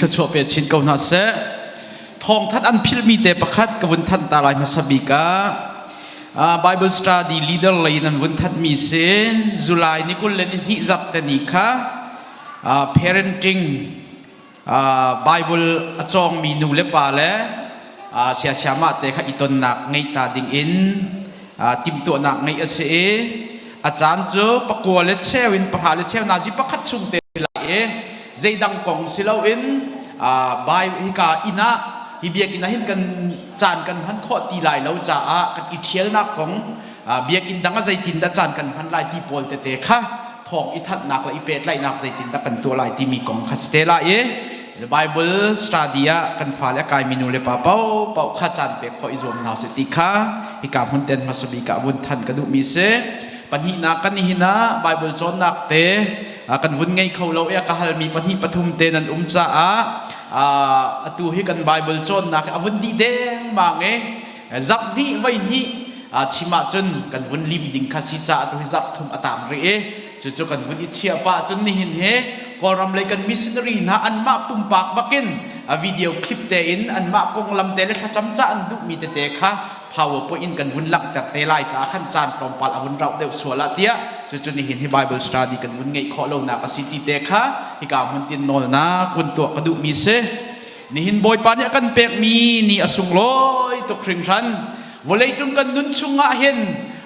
Thluachuah pe chin ko hna seh. Thawngthat an philhmi te pakhat ka vun thanh ta lai hmasa bik ah Bible study leader lei in an vun thanhmi si July ni 22 zarh te ni kha parenting Bible a cawngmi nu le pa le siasiamah te kha i tonnak ngeih ta ding in timhtuahnak ngeih a si i a caan cu pakua le cheu in pahra le cheu nazi pakhat chung te si lai i zeidang kong si loin bai hika inn ah hi biakinn ah hin kan caan kan hman khawh ti lai lo caah kan i ṭhialnak kong biakinn dang ah zeitin dah caan kan hman lai ti pawl tete kha thawng i thanhnak le i pehtlaihnak zeitin dah kan tuah lai timi kong kha si te lai i Bible study ah kan fale a kaimi nu le pa paohpaoh kha caan pek khawh i zuam hna usih ti kha hika hmun ten hmasa bik ah vun than ka duhmi si. Pahnihnak kan nihin ah Bible cawnnak te kan vun ngei kho lo i a ka halmi pahnih pathum te nan um caah atu hi kan Bible cawnnak a vun dih dengmang i zarh hnih voi hnih chim ahcun kan vun lim ding kha si caah atu hi zarh thum a tang rih i cucu kan vun i chiah pah cun nihin hi Kawlram lei kan missionary hna anmah pumpak bakin a video clip te in anmah konglam te le thlacam ca an duhmi tete kha PowerPoint in kan vun langhter te lai caah khan caan tlawmpal a vun rauh deuh sual ah tiah cucu nihin hi Bible study kan vun ngeih khawh lonak a si ti te kha hika hmun tin nawlnak vun tuah ka duhmi si. Nihin Bawipa nih a kan pekmi ni a sunglawi tuk hringhran. Vawleicung kan nun chungah hin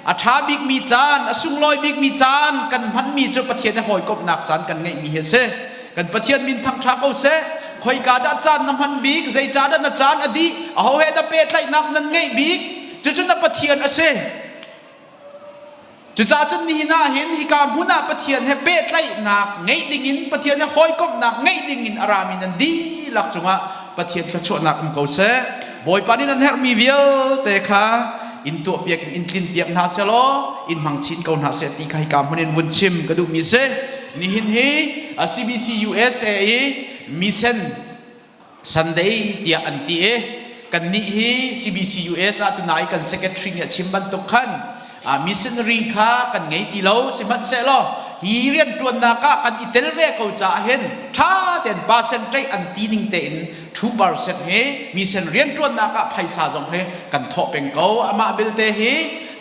a ṭha bikmi caan, a sunglawi bikmi caan kan hmanmi cu Pathian he hawikomhnak caan kan ngeihmi hi a si. Kan Pathian min thangṭha ko seh. Khoika dah caan na hman bik? Zeicahdah na caan a dih? Aho he dah pehtlaihnak nan ngeih bik? Cucu na Pathian a si. Cucaah cun nihin ah hin hika hmun ah Pathian he pehtlaihnak ngeih dingin Pathian he hawikomhnak ngeih dingin a rami nan dihlak cungah Pathian thluachuahnak um ko seh. Bawipa nih nan herhmi vialte kha in tuahpiak in in tlinpiak hna selaw in hmang chin ko hna seh ti kha hika hmun in vun chim ka duhmi si. Nihin hi CBC USA i mission Sunday tiah an ti i kannih hi CBC US ah tunai kan secretary nih a chim bantuk khan missionary kha kan ngei ti lo sihmanhsehlaw hi rianṭuannak ah kan i tel ve ko caah hin ṭha tein percentage an ti ning tein 2% hi mission rianṭuannak ah phaisa zong hi kan thawh peng ko. Amah belte hi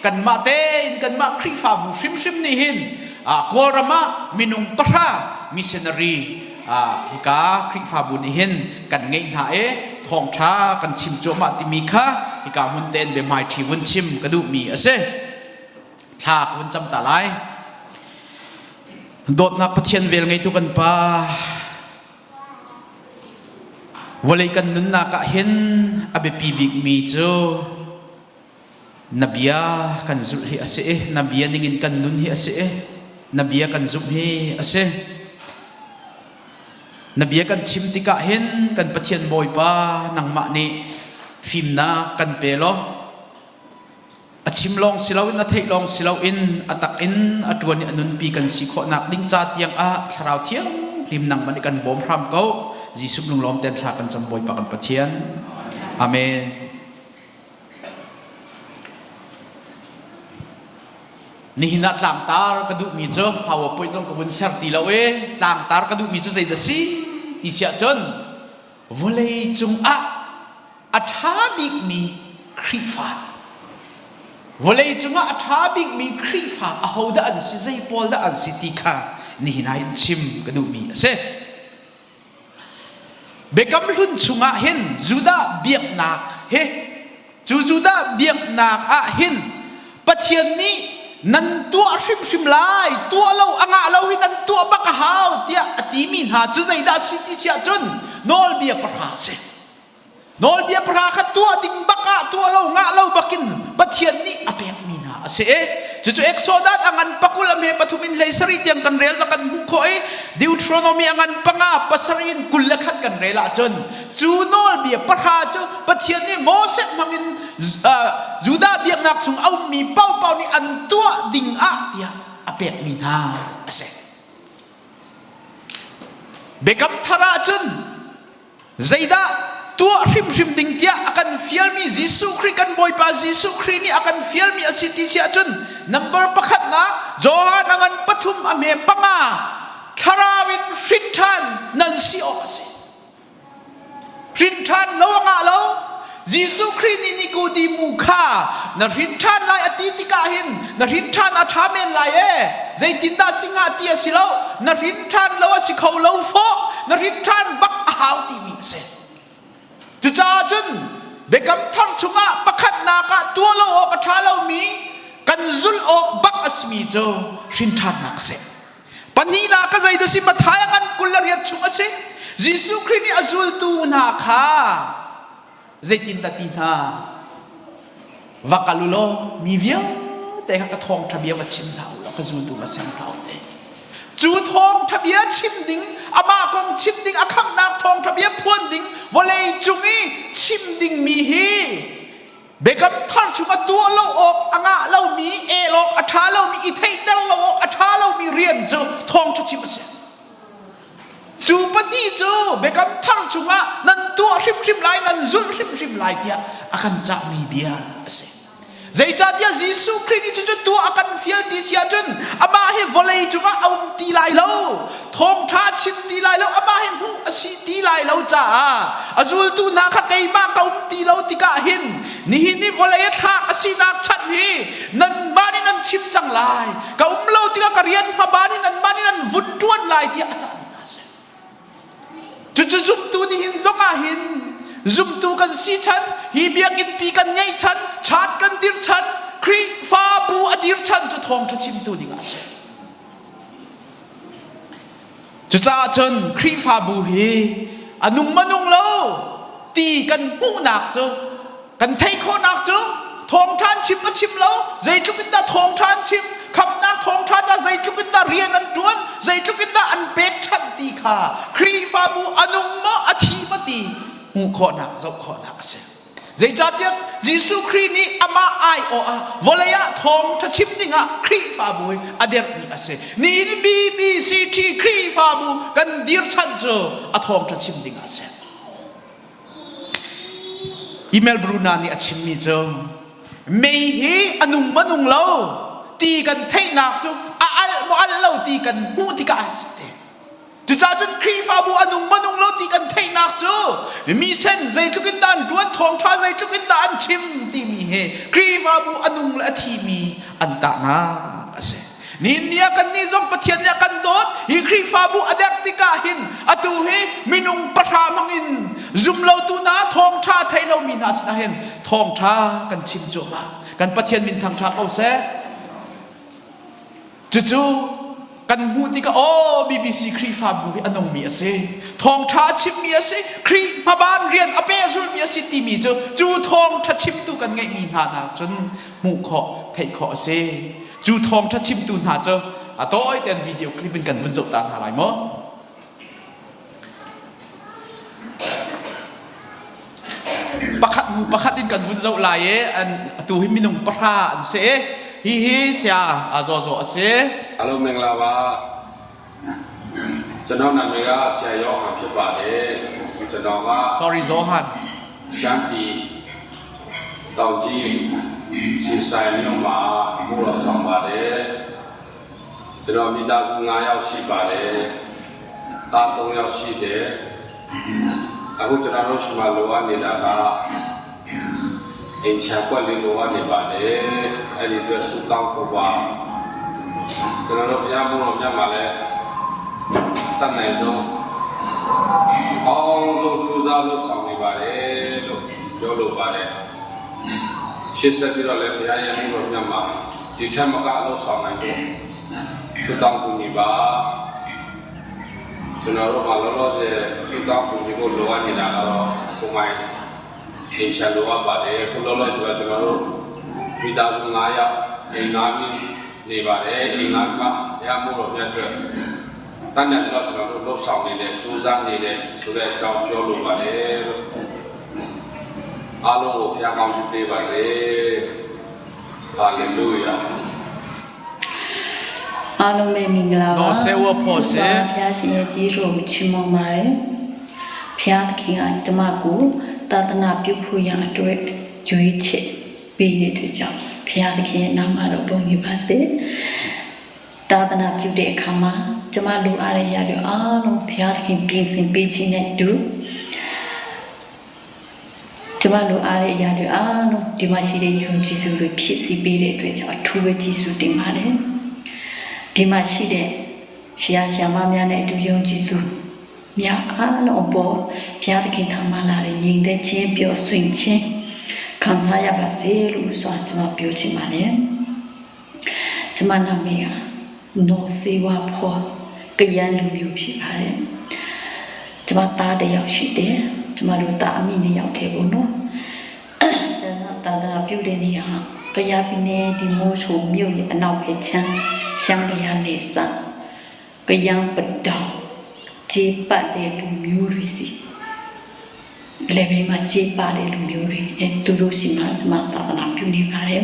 kanmah tein kanmah Khrihfabu hrimhrim nih hin Kawlram ah minung pahra missionary hika Khrihfabu nih hin kan ngeih hna i thawngṭha kan chim cuahmah timi kha hika hmun tein biahmaiṭhi vun chim ka duhmi a si. Thla ka vun cam ta lai. Dawtnak Pathian vel ngeitu kan Pa, vawlei kan nunnak ah hin a biapi bikmi cu na bia kan zulh hi a si i na bia ningin kan nun hi a si i na bia kan zumh hi a si. Na bia kan chim tikah hin kan Pathian Bawipa nangmah nih fimnak kan pe law a chim lawng si loin a theih lawng si loin a tak in a ṭuan i a nunpi kan si khawhnak ding ca tiang ah Thlarau Thianghlim nangmah nih kan bawm hram ko. Jesuh lunglawm ten thla kan cam Bawipa kan Pathian. Amen. Nihin ah tlangtar ka duhmi cu PowerPoint zong ka vun ser ti lo i tlangtar ka duhmi cu zeidah si ti siah cun vawlei cungah a ṭha bikmi Khrihfa vawlei cungah a ṭha bikmi Khrihfa ahodah an si zei pawl dah an si ti kha nihin ah hin chim ka duhmi a si. Biakam Hlun chungah hin Judah biaknak hi cu Judah biaknak ah hin Pathian nih nan tuah hrimhrim lai tuah lo a ngah lo hi nan tuah bak a hau tiah a timi hna cu zeidah a si ti siah cun nawlbia pahra a si. Nawlbia pahra kha tuah ding bak ah tuah lo ngah lo bakin Pathian nih a pekmi hna a si i cucu Exodus a ngan pakul a hme pathum in hlei sarih tiang kan rel kan hmuh khawh i Deuteronomy a ngan panga pasarih in 21 kan rel ahcun cu nawlbia pahra cu Pathian nih Moses hmangin Judah biaknak chung a ummi paohpaoh nih an tuah ding ah tiah a pekmi hna a si. Biakam thar ahcun Zeidah tuah hrimhrim ding tiah a kan fialmi Jesuh Khrih kan Bawipa Jesuh Khrih nih a kan fialmi a si ti si ahcun number pakhatnak Johan a ngan pathum a hme panga thlarau in hrin ṭhan nan si awk a si. Hrin ṭhan lo a ngah lo. Jesuh Khrih nih Nikodemu kha na hrin ṭhan lai a ti tikah hin na hrin ṭhan a ṭha men lai ee zeitindah si hnga ti a si lo na hrin ṭhan lo a si kho lo fawh na hrin ṭhan bak a hau timi a si. Cucaah cun Biakam Thar chungah pakhatnak ah tuah lo awk a ṭha lomi kan zulh awk bak a simi cu hrin ṭhannak a si. Pahnihnak ka zei dah si Matthai a ngan 28 chung a si. Jesuh Khrih nih a zultu hna kha zeitindah ti hna? Va kal u law mi vialte kha ka thawngṭha bia va chim hna u law ka zultu va ser hna u te. Cu thawngṭha bia chim ding, amah kong chim ding, a khamhnak thawngṭha bia phuan ding, vawlei cung i chim dingmi hi Biakam thar chungah tuah lo awk a ngah lomi, el awk a ṭha lomi, i theihter lo awk a ṭha lomi rian cu thawngṭha chim a si. Cu pahnih cu biakam thar chungah nan tuah hrimhrim lai, nan zulh hrimhrim lai tiah a kan cahmi bia a si. Zeicahtiah Jesuh Khrih nih cucu tuah a kan fial ti si ahcun amah hi vawlei cungah a um ti lai lo, thawngṭha chim ti lai lo, amah hi hmuh a si ti lai lo caah a zultu hna kha keimah ka um ti lo tikah hin nihin i vawlei a thlak a sinak chan hi nanmah nih nan chim cang lai ka um lo tikah ka rian hmaban hi nanmah nih nan vun ṭuan lai tiah a cahmi hna a si. Cucu zumtu nihin zongah hin zumtu kan si chan hi biakinn pi kan ngeih chan chat kan dir chan Khrihfabu a dir chan cu thawngṭha chimtu ding ah a si. Cucaah cun Khrihfabu hi a nung ma nung lo ti kan hmuhnak cu kan theih khawhnak cu thawngṭha an chim a chim lo zeitluk in dah thawngṭha an chim khamhnak thawngṭha ca zeitluk in dah rian an ṭuan zeitluk in dah an pekchanh ti kha Khrihfabu a nung maw a thi maw ti hmuh khawhnak zoh khawhnak a si. Zeicahtiah Jesuh Khrih nih amah aiawh ah vawlei ah thawngṭha chim dingah Khrihfabu hi a derhmi a si. Nihin BBCT Khrihfabu kan dirchan cu a thawngṭha chim dingah a si. Email Bruna nih a chimmi cu mei hi a nung ma nung lo ti kan theihnak cu a alh maw alh lo ti kan hmuh tikah a si te. Cucaah cun Khrihfabu a nung ma nung lo ti kan theihnak cu misen zeitluk in dah an ṭuan, thawngṭha zeitluk in dah an chim timi hi Khrihfabu a nung le a thimi an tahnak a si. Nihin ni ah kannih zong Pathian nih a kan dawt. Hi Khrihfabu a derh tikah hin atu hi minung pahra hmang in zumlotu hna thawngṭha thei lomi hna sinah hin thawngṭha kan chim cuahmah. Kan Pathian min thangṭha ko seh. Cucu kan hmuh tikah aw BBC Khrihfabu hi a nungmi a si thawngṭha a chimmi a si Khrih hmaban rian a pehzulmi a si timi cu cu thawngṭha chimtu kan ngeihmi hna hna cun hmuh khawh theih khawh a si cu thawngṭha chimtu hna cu a tawi tein video clip in kan vun zoh ta hna lai maw Pakhat hnu pakhat in kan vun zoh lai i an atu hi minung pahra an si i hihi sia a zaw a si. Alo mingla ba ကျွန်တော်နာမည်ကဆရာရောဟန်ဖြစ်ပါတယ်ကျွန်တော်က Sorry Zohan. ရှမ်းပြည်တောင်ကြီးစီဆိုင်မြို့မှာဘိုးတော်ဆောင်ပါတယ် ကျွန်တော်မိသားစု9ယောက်ရှိပါတယ်သား3ယောက်ရှိတယ်အခုကျွန်တော်တို့ရှိမှလိုအပ်နေတာကအိမ်ချကွက်လေးလိုအပ်နေပါတယ်အဲ့ဒီအတွက်ဆုတောင်းဖို့ပါကျွန်တော်တို့ဘုရားဘုန်းတော်မြတ်မှာလည်းတတ်နိုင်ဆုံးအကောင်းဆုံးကြိုးစားလို့ဆောင်နေပါတယ်လို့ပြောလိုပါတယ်ရှေ့ဆက်ပြီးတော့လည်းဘုရားရဲ့ဘုန်းတော်မြတ်မှာဒီထက်မကအလုပ်ဆောင်နိုင်ဖို့ ဆုတောင်းကူညီပါကျွန်တော်တို့မှာလောလောဆယ်ဆုတောင်းကူညီဖို့လိုအပ်နေတာကတော့ကိုမိုင်အင်ချာလိုအပ်ပါတယ်ခုလောလောဆယ်ကျွန်တော်တို့မိသားစု9ယောက်အိမ်9မိနေပါတယ်အိမ်9ကရမို့တော့မြတ်အတွက်တန်တယ်တော့ကျွန်တော်တို့လှုပ်ဆောင်နေတယ်ကြိုးစားနေတယ်ဆိုတဲ့အကြောင်းပြောလိုပါတယ်လို့အားလုံးကိုဘုရားကောင်းချီးပေးပါစေဟာလေလုယာ အားလုံးပဲမင်္ဂလာပါ နော်ဆေဝဖို့စေ ဘုရားရှင်ရဲ့ကြီးတော်ကိုချီးမွမ်းပါတယ်ဘုရားသခင်ကကျမကိုသာသနာပြုဖို့ရန်အတွက်ရွေးချယ်ပေးတဲ့အတွက်ကြောင့်ဘုရားသခင်ရဲ့နာမတော်ပုံကြီးပါစေသာသနာပြုတဲ့အခါမှာကျမလိုအပ်တဲ့ຢာတွေအားလုံးဘုရားသခင်ပြင်ဆင်ပေးခြင်းနဲ့တူ ကျမလိုအားတဲ့အရာတွေအားလုံးဒီမှာရှိတဲ့ယုံကြည်သူတွေဖြည့်ဆည်းပေးတဲ့အတွက်ကြောင့်အထူးပဲကျေးဇူးတင်ပါတယ်ဒီမှာရှိတဲ့ဆရာဆရာမများနဲ့အတူယုံကြည်သူများအားလုံးအပေါ်ဘုရားသခင်ထံမှလာတဲ့ညီတဲ့ချင်းပျော်ရွှင်ခြင်းခံစားရပါစေလို့ဆိုတာကျမပြောချင်ပါတယ်ကျမနာမည်ကနော်စေဝါဖောကရန်လူမျိုးဖြစ်ပါတယ်ကျမသားတစ်ယောက်ရှိတယ်ကျမတို့သားအမိနှစ်ယောက်တည်းပေါ့နော်ကျန်တာသာပြုတဲ့နေရာကရပြည်နယ်ဒီမိုးဆိုမြို့ရဲ့အနောက်ဘက်ခြမ်းရှမ်းကရနေစကရန်ပတောင်ခြေပတ်တဲ့လူမျိုးတွေစီလေဘေးမှာခြေပါတဲ့လူမျိုးတွေအဲသူတို့စီမှာကျမသာသနာပြုနေပါတယ်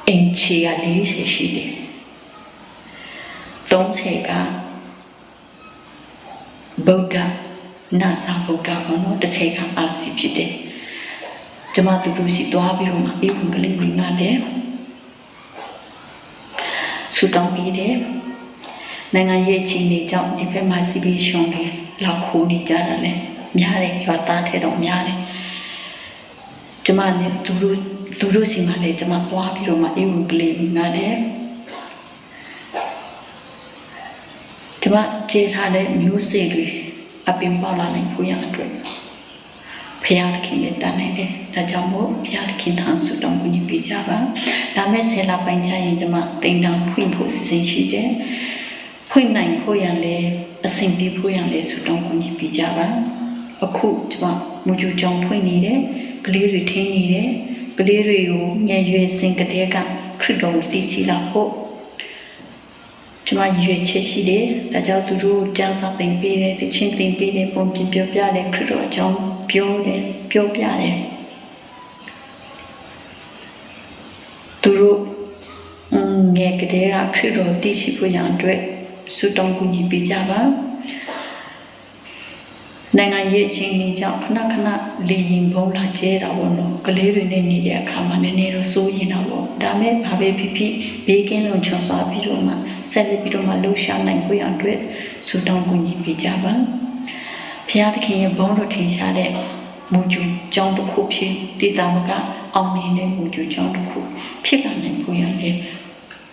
အင်ချီက40ရှိတယ်30ကဗုဒ္ဓနာဇာဗုဒ္ဓဘောနော်30ကအာစီဖြစ်တယ်ကျမသူတို့စီသွားပြီးတော့မှအေဝင်ကလေးဝင်လာတယ်ဆူတောင်းပြီးတယ်နိုင်ငံရေးအခြေအနေကြောင့်ဒီဘက်မှာစီပီရှုံတွေလောက်ခိုးနေကြတာလဲများတယ်ရွာသားထဲတော့များတယ်ကျမလည်းသူတို့သူတို့စီမှာလည်းကျမပွားပြီးတော့မှအေဝင်ကလေးဝင်လာတယ်ကျမခြေထားတဲ့မျိုးစေ့တွေအပင်ပေါက်လာနိုင်ဖို့ရအတွက်ဖရာသခင်နဲ့တန်နိုင်တယ်။ဒါကြောင့်မို့ဖရာသခင်ထံဆုတောင်းကူညီပေးကြပါ။ဒါမဲ့ဆယ်လပိုင်းချရင်ကျမတင်တန်းဖွင့်ဖို့စီစဉ်ရှိတယ်။ဖွင့်နိုင်ဖို့ရန်လဲအဆင်ပြေဖို့ရန်လဲဆုတောင်းကူညီပေးကြပါ။အခုကျမမူဂျူကြောင့်ဖွင့်နေတယ်။ကလေးတွေထင်းနေတယ်။ကလေးတွေကိုငယ်ရွယ်စဉ်ကတည်းကခရစ်တော်ကိုသိရှိလာဖို့ကျမရွေချက်ရှိတယ်။ဒါကြောင့်သူတို့ကျမ်းစာသင်ပေးတယ်၊တခြင်းသင်ပေးတယ်၊ပုံပြင်ပြောပြတယ်ခရစ်တော်အကြောင်းပြောတယ်ပြောပြတယ်။သူတို့ငယ်ကလေးကခရစ်တော်သိရှိဖို့ရန်အတွက်ဆုတောင်းကူညီပေးကြပါ။နိုင်ငံရေးအချင်းကြီးကြောင့်ခဏခဏလေရင်ဘုံလာကျဲတာပေါ့နော်ကလေးတွေနဲ့နေတဲ့အခါမှာနည်းနည်းတော့စိုးရင်တော့ပေါ့ဒါမဲ့ဘာပဲဖြစ်ဖြစ်ဘေးကင်းလုံခြုံစွာပြီးတော့မှဆက်လက်ပြီးတော့မှလှူရှာနိုင်ဖို့ရန်အတွက်ဆုတောင်းကူညီပေးကြပါဖျားသခင်ရဲ့ဘုန်းတော်ထင်ရှားတဲ့မူဂျူကျောင်းတစ်ခုဖြစ်တည်တာမကအောင်မြင်တဲ့မူဂျူကျောင်းတစ်ခုဖြစ်လာနိုင်ဖို့ရန်လည်း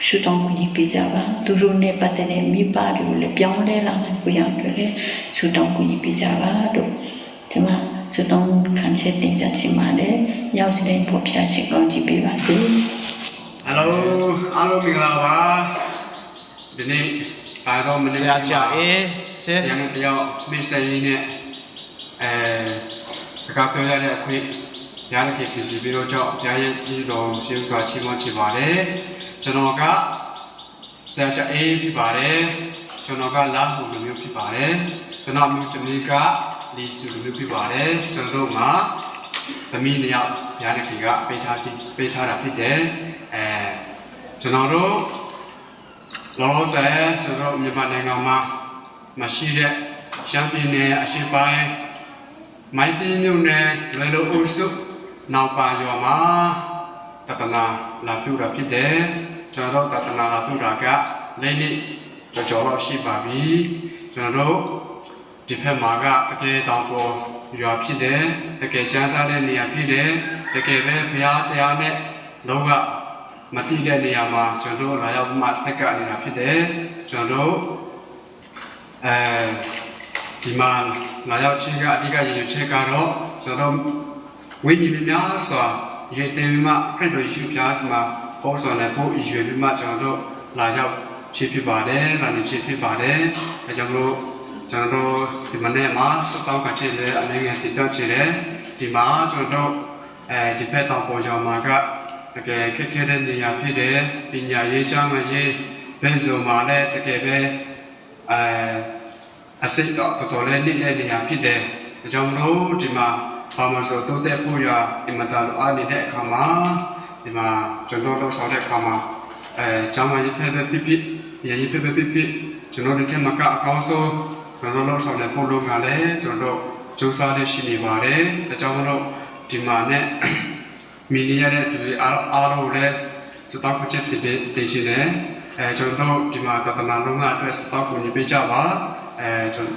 ရှုတောင်းကူညီပေးကြပါသူတို့နဲ့ပတ်သက်တဲ့မိဘတွေကိုလည်းပြောင်းလဲလာနိုင်ဖို့ရန်အတွက်လည်းရှုတောင်းကူညီပေးကြပါတို့ကျွန်မရှုတောင်းခံချက်တင်ပြချင်ပါတယ်ရောက်စီတိုင်းပေါ်ဖျားရှိကောင်းကြည့်ပေးပါစေ ဟယ်လိုအားလုံးမင်္ဂလာပါဒီနေ့အာတော့မနေ့ ဆရာကြအေးဆ ဆရာမတယောက်မိတ်ဆက်ရင်းနဲ့အဲစကားပြောရတဲ့အခွင့်ရတဲ့ဖြစ်ဖြစ်ပြီးတော့ကြောင့်ဘုရားရဲ့ကြီးတော်ရှင်စွာချီးမွမ်းချပါပါတယ်ကျွန်တော်ကဆရာကြအေးဖြစ်ပါတယ်ကျွန်တော်ကလာဟုလူမျိုးဖြစ်ပါတယ်ကျွန်တော်မျိုးသမီးကလီစုလူမျိုးဖြစ်ပါတယ်ကျွန်တော်တို့မှာသမီးနှစ်ယောက်ဘုရားတခင်ကပေးထားပြီးပေးထားတာဖြစ်တယ်အဲကျွန်တော်တို့လောလောဆယ်ကျွန်တော်တို့မြန်မာနိုင်ငံမှာမရှိတဲ့ရှမ်းပြည်နယ်အရှေ့ပိုင်းမိုင်းပြည်မြို့နယ်လွယ်လိုအုပ်စုနောက်ပါရွာမှာတတနာလာပြူတာဖြစ်တယ်ကျွန်တော်တို့တတနာလာပြူတာကလေးနှစ်ကျော်ကျော်တော့ရှိပါပြီကျွန်တော်တို့ဒီဖက်မှာကတကယ်တောင်ပေါ်ရွာဖြစ်တယ်တကယ်ကျမ်းသားတဲ့နေရာဖြစ်တယ်တကယ်ပဲဘုရားတရားနဲ့လောကမတိတဲ့နေရာမှာကျွန်တော်တို့လာရောက်မှဆက်ကနေတာဖြစ်တယ်ကျွန်တော်တို့အဲဒီမှာလာရောက်ခြင်းကအဓိကရည်ရွယ်ချက်ကတော့ကျွန်တော်တို့ဝိညာဉ်များစွာရည်တင်မှခရစ်တော်ယေရှုဖျားစမှာဟောဆောင်တဲ့ဖို့ရည်ရွယ်ပြီးမှကျွန်တော်တို့လာရောက်ခြင်းဖြစ်ပါတယ်လာနေခြင်းဖြစ်ပါတယ်အဲကြောင့်မလို့ကျွန်တော်တို့ဒီမနေ့မှာစတောင်းကချင်တဲ့အနေငယ်တည်ပြချင်တယ်ဒီမှာကျွန်တော်တို့အဲဒီဖက်တော်ပေါ်ကြောင်မှာကတကယ်ခက်ခဲတဲ့နေရာဖြစ်တယ်ပညာရေးချမ်းမရေးဘယ်ဆိုမှာလည်းတကယ်ပဲအဲ အစိတ်တော့တော်တော်လေးနေတဲ့နေရာဖြစ်တယ်။ဒါကြောင့်မလို့ဒီမှာဘာမှဆိုတိုးတက်ဖို့ရအင်မတန်လိုအပ်နေတဲ့အခါမှာဒီမှာကျွန်တော်တို့ဆောင်တဲ့အခါမှာအဲကျောင်းမရေးဖက်ဖက်ဖြစ်ဖြစ်ရရေးဖက်ဖက်ဖြစ်ဖြစ်ကျွန်တော်တို့တက်မှာကအကောင်းဆုံးကျွန်တော်တို့ဆောင်တဲ့ပုံလုံးကလည်းကျွန်တော်တို့စူးစမ်းနေရှိနေပါတယ်။ဒါကြောင့်မလို့ဒီမှာနဲ့မိနေရတဲ့သူတွေအားအားလုံးလည်းစတောက်ချက်ဖြစ်တဲ့တည်ချင်တယ်။အဲကျွန်တော်တို့ဒီမှာတတနာလုံးကအတွက်စတောက်ကိုညပေးကြပါ။အဲကျွန်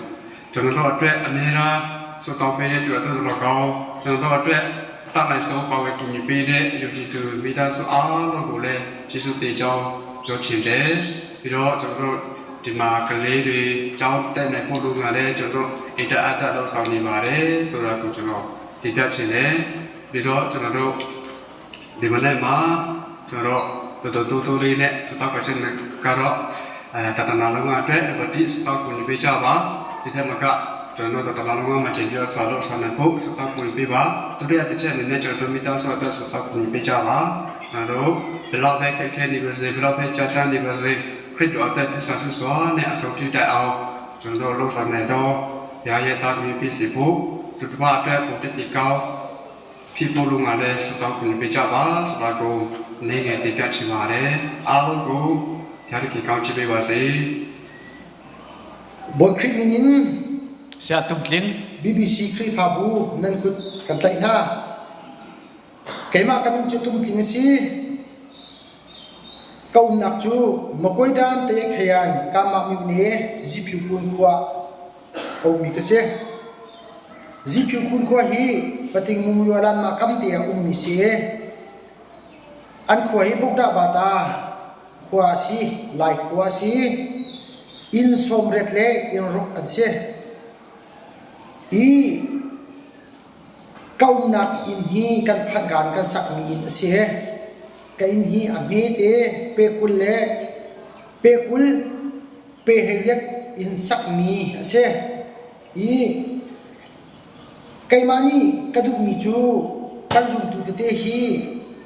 ကျွန်တော်တို့အတွက်အများအား ဆုတောင်းပေးတဲ့အတွက်တော်ကောင်းကျွန်တော်တို့အတွက်တတ်နိုင်ဆုံးပါဝင်ကူညီပေးတဲ့ယုံကြည်သူမိသားစုအားလုံးကိုလည်းယေရှုတေကြောင်းပြောချင်တယ်ပြီးတော့ကျွန်တော်တို့ဒီမှာကလေးတွေကြောင်းတက်နေဖို့လိုငါလည်းကျွန်တော်တို့အတအတလောက်ဆောင်နေပါတယ်ဆိုတာကိုကျွန်တော်ဒီပြချင်တယ်ပြီးတော့ကျွန်တော်တို့ဒီမနေ့မှာကျွန်တော်တို့တော်တော်တိုးလေးနဲ့စတော့ကချင်ကတော့အဲတတနာလုံးအတွက်ဗတိစတော့ကိုနေပေးကြပါဒီထက်မကကျွန်တော်တို့တတနာလုံးမှာချိန်ပြဆွာလို့ဆွာနေဖို့စတော့ကိုပေးပါဒုတိယတစ်ချက်အနေနဲ့ကျွန်တော်တို့မိသားစုအတွက်စတော့ကိုပေးကြပါကျွန်တော်တို့ဘလောက်ပဲခက်ခဲနေပါစေဘလောက်ပဲကြာတန်းနေပါစေခရစ်တော်အတွက်သစ္စာဆွစွာနဲ့အဆုံးထိတိုင်အောင်ကျွန်တော်တို့လှုပ်ဆောင်နေတော့ဘုရားရဲ့တာသမီဖြစ်စီဖို့သူတစ်ပါးအတွက်ပုံတက်တီကောင်းဖြစ်ဖို့လုံငါလည်းစတော့ကိုပေးကြပါဆိုတာကိုအနေငယ်တင်ပြချင်ပါတယ်အားလုံးကိုဘုရားသခင်ကောင်းချီးပေးပါစေ Bawi Khrih min in Saya Tum Tling. BBC Khrihfabu nan kut kan tlaih hna. Keimah ka min cu Tum Tling a si. Ka umnak cu Makoidan te khayan Kama myone Ziphu Kun khua a ummi ka si. Ziphu Kun khua hi Pating Mung Yualan ma kam te a ummi si. An khua hi Bukda Bata khua a si, Lai khua a si. Inn 80 le inn ruk an si. Hi ka umnak inn hi kan phanhkaan kan sakmi inn a si. Ka inn hi a hmete pe 20 le pe 20 pe 18 in sakmi a si. Hi keimah nih ka duhmi cu kan zumtu tete hi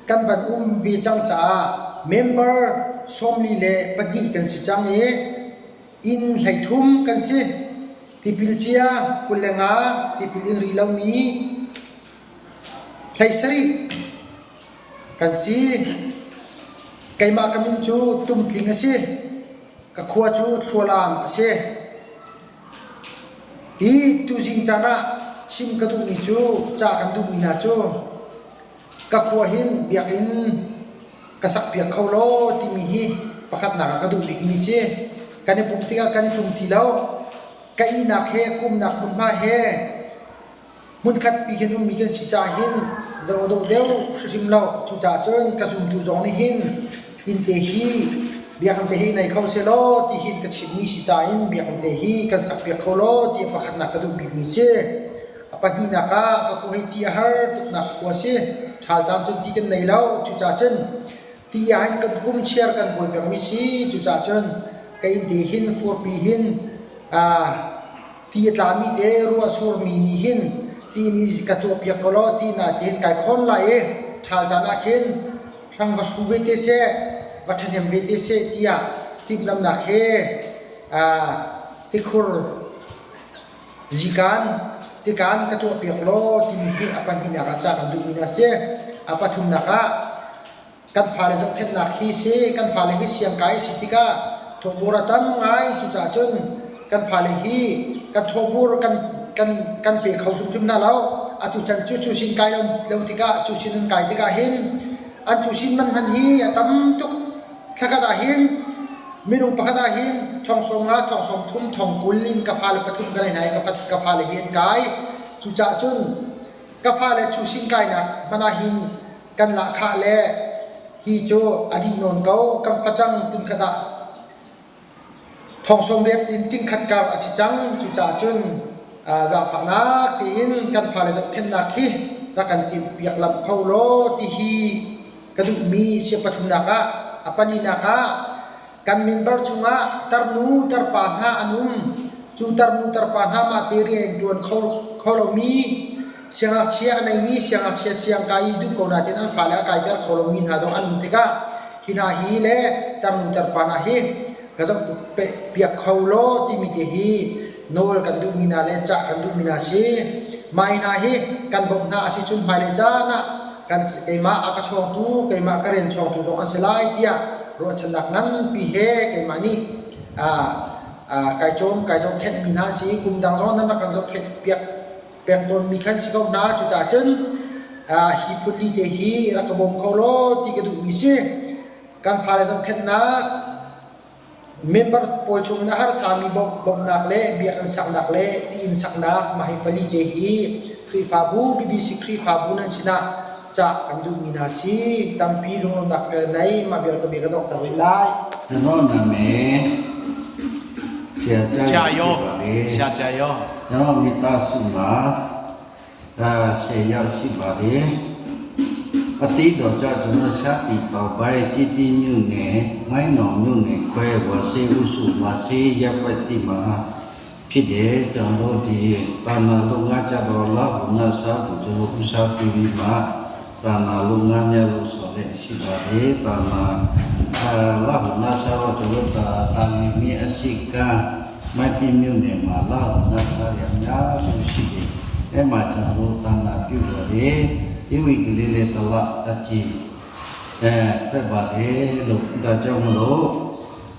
kan van um ve cang caah member 42 kan si cang i inn 33 kan si. Tipil cia 25, tipil in rih lomi 17 kan si. Keimah ka min cu Tum Tling a si. Ka khua cu Thlualam a si. Hi tuzing caan ah chim ka duhmi cu ca kan duhmi hna cu ka khua hin biakinn ka sakpiak kho law timi hi pakhatnak ah ka duh bikmi ci. Kan i pumh tikah kan i tlum ti lo. Ka ihnak he kumnak hmunhma he hmunkhat pi khin ummi kan si caah hin zoh a dawh deuh hrimhrim lo. Cucaah cun ka zumtu zong nih hin inn te hi biakinn te hi nei kho sehlaw ti hin ka chimmi si caah hin biakinn te hi kan sakpiak kho law ti pakhatnak ka duh bikmi si. A pahnihnak ah ka khua hi ti a har tuknak khua si. Ṭhal caan cun ti kan nei lo. Cucaah cun ti ah hin kan kum chiar kan buai pengmi si. Cucaah cun ka inn te hin furpi hin ti a tlami te ruah surmi nih hin ti nih ka tuahpiak ko law ti na tiin kai khawn lai i ṭhal caan ah khin hrang va hru ve te seh, va ṭhahnem ve te seh tiah timhlamhnak he tikhur zikan tikan ka tuahpiak law timi hi a pahnihnak ah ca kan duhmi hna a si. A pathumnak ah kan fale zohkhenhnak hi si kan fale hi siangkai si tikah thawhbur a tam ngai cucaah cun kan fale hi kan thawhbur kan kan kan pe kho hrimhrim hna lo atu chan cu cu sin kai lo lo tikah cu sin an kai tikah hin an cu sin man hman hi a tam tuk thlakhat ah hin minung pakhat ah hin thong 50 thong 30 thong 20 in ka fale pathum ka nei hna i ka ka fale hi an kai cucaah cun ka fale cu sin kainak hmanh ah hin kan lahkhah le hi cu a dih nawn ko kan facang tunkhat ah thong 80 in tingkhat kar a si cang cucaah cun zaangfahnak tiin kan fale zohkhenhnak hi rak kan timhpiak lamh kho law ti hi ka duhmi sia pathumnak ah a palinak ah kan minbar chungah tarnu tarpa hna an um. Cu tarnu tarpa hna mah te rian ṭuan kho, kho lomi siangngakchia a neimi siangngakchia siangkai i duh ko nain an fale a kaiter kho lomi hna zong an um tikah hi hna hi le tarnu tarpa hna hi ka zoh piak kho law timi te hi nawl kan duhmi hna le cah kan duhmi hna si. Mah hi hna hi kan bawmh hna a si cun hmailei caan ah kan keimah a ka chawngtu keimah ka rian chawngtu zong an si lai tiah ruahchannak nganpi he keimah nih kai cawm kai zohkhenhmi hna an si i kum dang zong nan rak kan zohkhenh piak peng tawnmi khan si ko hna cucaah cun hi phun li te hi rak ka bawm kho law ti ka duhmi si kan fale zohkhenhnak. Member pawl chungin a harsami bawmhnak le biakinn saknak le ti inn saknak mah hi pali te hi Khrihfabu BBC Khrihfabu nan sinah cah kan duhmi hna si. Tampi lunglawmhnak ka nei. Mah vial ka bia ka donghter rih lai. ကျွန်တော်နာမည်ဆရာကြား 加油 ဖြစ်ပါလေ ဆရာ加油 ကျွန်တော်မိသားစုမှာအာ10ယောက်ရှိပါတယ်အတိတော်ကြကျွန်တော်ရှာပြီးတော့ဘိုင်ကြည်တီမြို့နယ်မိုင်းတော်မြို့နယ်ခွဲဝစေဥစုမစေရပ်ွက်တိမှာဖြစ်တယ်ကျွန်တော်ဒီတာနာလုံငါကြတော့လာဘုနာစာကိုကျွန်တော်ဥစားပြီးပြီးမှတာနာလုံငါများလို့ဆိုတဲ့ရှိပါတယ်တာနာအာလာဘုနာစာတော့ကျွန်တော်တာတာလီမီအစိကမိုက်ပြမြို့နယ်မှာလာဘုနာစာရအများဆုံးရှိတယ်အဲ့မှာကျွန်တော်တာနာပြုရတယ်ဒီဝိကလေးလေးတလတချီအဲဖက်ပါတယ်လို့ဒါကြောင့်မလို့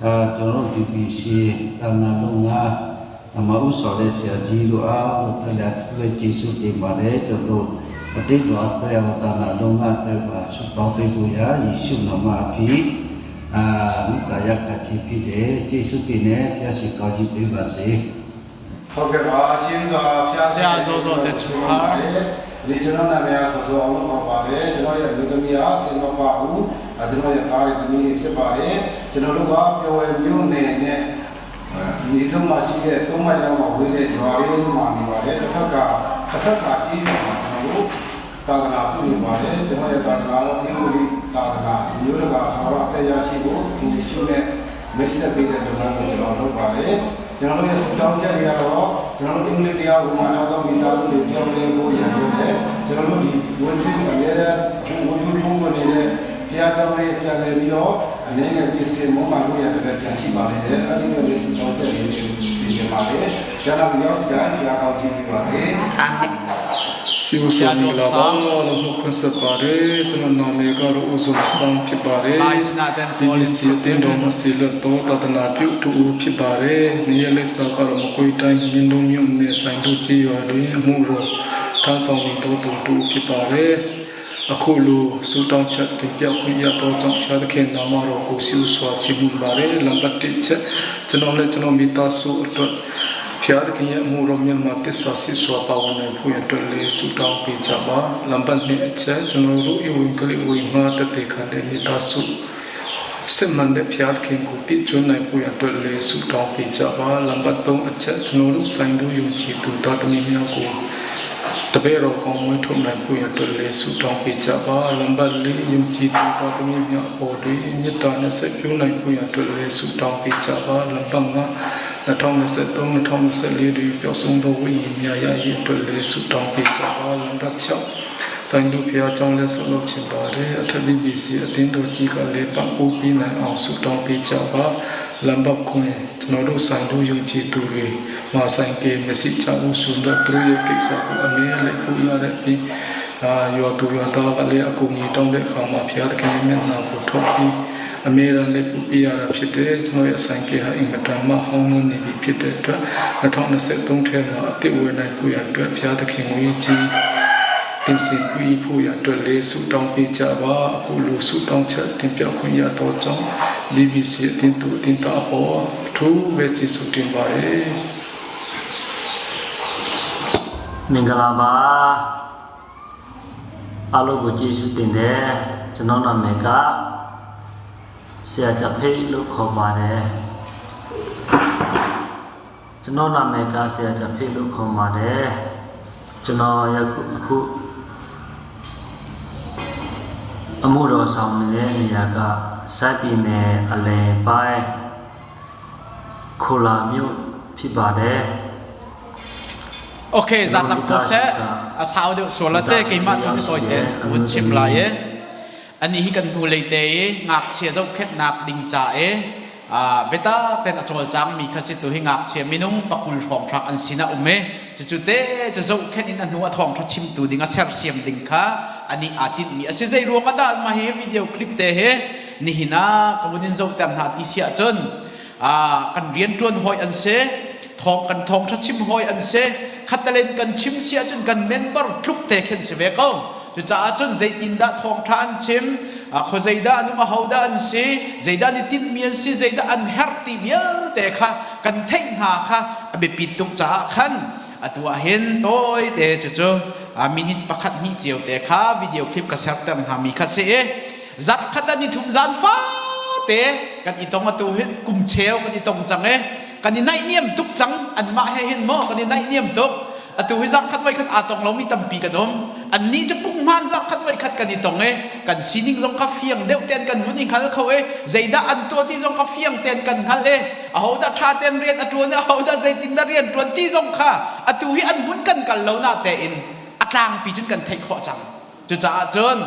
အာကျွန်တော် BBC တာနာလုံငါအမဥစော်တဲ့ဆရာကြီးတို့အားလို့ပြလက်လက်ကျေးဇူးတင်ပါတယ်ကျွန်တော်အတိတ်တော်တရားတာနာလုံငါတဲ့ပါဆုတောင်းပေးဖို့ရာယေရှုနာမအဖြစ်အာမိတ္တရခချီဖြစ်တဲ့ကျေးဇူးတင်တဲ့ဖျားရှိကောင်းကြီးပေးပါစေ ဟုတ်ကဲ့ပါရှင်းစွာဖျား ဆရာဇောဇောတဲ့ချူခါ ဒီကျွန်တော်နာမည်ကဆောဆောအောင်လို့ခေါ်ပါတယ်ကျွန်တော်ရဲ့လူသမီးဟာတင်မပါဘူးအဲကျွန်တော်ရဲ့သားရဲ့သမီးတွေဖြစ်ပါတယ်ကျွန်တော်တို့ကပြောဝဲမြို့နယ်နဲ့ဒီဆုံးမှာရှိတဲ့သုံးမိုင်လောက်မှာဝေးတဲ့ရွာလေးမှာနေပါတယ်တစ်ဖက်ကတစ်ဖက်ကကြီးရွာမှာကျွန်တော်တို့သာသနာပြုနေပါတယ်ကျွန်တော်ရဲ့သာသနာတော့အင်္ဂလိပ်သာသနာမျိုးတကာထာဝရအသက်ရရှိဖို့ဒီရှုနဲ့မိတ်ဆက်ပေးတဲ့လုပ်ငန်းကိုကျွန်တော်လုပ်ပါတယ်ကျွန်တော်တို့ရဲ့စတောင်းချက်တွေကတော့ကျွန်တော်တို့အင်္ဂလိပ်တရားဝင်လာတော့မိသားစုတွေပြောင်းလဲဖို့ရန်လို့တယ်ကျွန်တော်တို့ဒီဝန်ကြီးအများနဲ့ဝန်ကြီးပုံပေါ်နေတဲ့ဘုရားကျောင်းလေးပြန်လည်ပြီးတော့အနေနဲ့ပြင်ဆင်မမှလို့ရတယ်ကြံရှိပါသေးတယ်အဲဒီလိုလေးစတောင်းချက်တွေပြင်ပြင်ပါတယ်ကျွန်တော်ရောက်စီတိုင်းဘုရားကောင်းချီးပေးပါစေ စီဝဆာမင်္ဂလာပါလို့နှုတ်ခွန်းဆက်ပါတယ်ကျွန်တော်နာမည်ကတော့ဦးစုံဆောင်ဖြစ်ပါတယ် လာစနာတန်ပေါ်လ BBC အတင်းတော်မှာဆီလွတ်တော်သာသနာပြုတူဦးဖြစ်ပါတယ်နေရလက်စာကတော့မကွေးတိုင်းမင်းတို့မြို့နယ်ဆိုင်တို့ကြေးရွာတွင်အမှုတော်ထမ်းဆောင်နေတော်သူတူဖြစ်ပါတယ်အခုလိုစူတောင်းချက်တင်ပြခွင့်ရတော့ကြောင့်ဖျားသခင်နာမတော်ကိုစီဥစွာချီးမွမ်းပါတယ်လံပါတ်1ချက်ကျွန်တော်လည်းကျွန်တော်မိသားစုအတွက်ဖျားသခင်ရဲ့အမှုတော်မြတ်မှာတစ္ဆာစစ်စွာပါဝင်နိုင်ဖို့ရအတွက်လေးဆုတောင်းပေးကြပါလံပါတ်2အချက်ကျွန်တော်တို့ဤဝင်ကလေးဝင်ငါတသက်ခံတဲ့မိသားစုစစ်မှန်တဲ့ဖျားသခင်ကိုတည်ကျွမ်းနိုင်ဖို့ရအတွက်လေးဆုတောင်းပေးကြပါလံပါတ်3အချက်ကျွန်တော်တို့ဆိုင်တို့ယုံကြည်သူသားသမီးများကိုတပည့်တော်ကောင်းမွေးထုတ်နိုင်ဖို့ရအတွက်လေးဆုတောင်းပေးကြပါလံပါတ်4ယုံကြည်သူသားသမီးများအပေါ်တွင်မေတ္တာနဲ့ဆက်ပြုနိုင်ဖို့ရအတွက်လေးဆုတောင်းပေးကြပါလံပါတ်5 2023 2024တွင်ပျောက်ဆုံးသောဝိညာဉ်များရရေးအတွက်လည်းဆုတောင်းပေးကြပါလံပါတ်6ဆိုင်လူဖျားကြောင်းလည်းဆောက်လုပ်ချင်ပါတယ်အထက် BBC အသင်းတော်ကြီးကလည်းပံ့ပိုးပေးနိုင်အောင်ဆုတောင်းပေးကြပါလံပါတ်ခွင်ကျွန်တော်တို့ဆိုင်လူယုံကြည်သူတွေမာဆိုင်ကေမစီချဘူးဆိုတော့သူတို့ရဲ့ကိစ္စကိုအမြဲလက်ပို့ရတဲ့ပြီးအာယောသူယောသားကလည်းအကူအညီတောင်းတဲ့အခါမှာဖျားသခင်ရဲ့မျက်နှာကိုထုတ်ပြီးအမေရန်လေးပူပြရတာဖြစ်တယ်ကျွန်တော်ရဲ့အဆိုင်ကေဟာအင်မတန်မှဟောင်းနှနေပြီဖြစ်တဲ့အတွက်2023ထဲမှာအသစ်ဝင်နိုင်ဖို့ရအတွက်ဖျားသခင်ကိုကြီးတင်စင်ပြီးဖို့ရအတွက်လေးဆုတောင်းပေးကြပါအခုလိုဆုတောင်းချက်တင်ပြခွင့်ရတော့ကြောင့် BBC အတင်သူအတင်တာပေါ်အထူးပဲကျေးဇူးတင်ပါတယ် မင်္ဂလာပါအားလုံးကိုကျေးဇူးတင်တယ်ကျွန်တော်နာမည်ကဆရာချဖေးလို့ခေါ်ပါတယ်ကျွန်တော်နာမည်ကဆရာချဖေးလို့ခေါ်ပါတယ်ကျွန်တော်ယခုအခုအမှုတော်ဆောင်နေတဲ့နေရာကစိုက်ပြည်နယ်အလယ်ပိုင်းခိုလာမြို့ဖြစ်ပါတယ် Okay za chang ko se a sau deuh sual la te keimah tu ni toi ten vun chim lai e ani hi kan hnu lei te i ngakchia zohkhenhnak ding ca e beta ten a cawlcang mi kha si tu hi ngakchia minung pakul hrawng hrak an sin a um e cucu te cu zohkhenh in a hnu a thawng tha chimtu ding a sersiam ding kha ani aa tinh mi a si zei ruang ah dah mah hi video clip te he nihin ah ka vun in zohter hna ti si ahcun kan rianṭuan hawi an si thawng kan thawng ṭha chim hawi an si khatalen kan chim si ahcun kan member tluk te khin si ve ko cucaah cun zeitindah thawngṭha an chim Khuazei dah an um, ahodah an si, zeidah an i tinhmi an si, zeidah an herh ti vialte kha kan theih hna kha a biapit tuk caah khan atu ah hin tawite cucu minute pakhat hnih cio te kha video clip ka serter hna mi kha si i zarh khat an i thum zan fate kan i tong atu hin kum cheu kan i tong cang i kan i naihniam tuk cang anmah he hin maw kan i naihniam tuk atu hi zarh khat voi khat aa tong lomi tampi kan um annih cu punghman zarh khat voi khat kan i tong i kan sining zong kha fiang deuh tein kan vun i hngal kho i zeidah an tuah ti zong kha fiang tein kan hngalh i ahodah ṭha tein rian a ṭuan i ahodah zeitindah rian ṭuan ti zong kha atu hi an hmun kan kal lo na tein a tlangpi cun kan theih khawh cang. Cucaah cun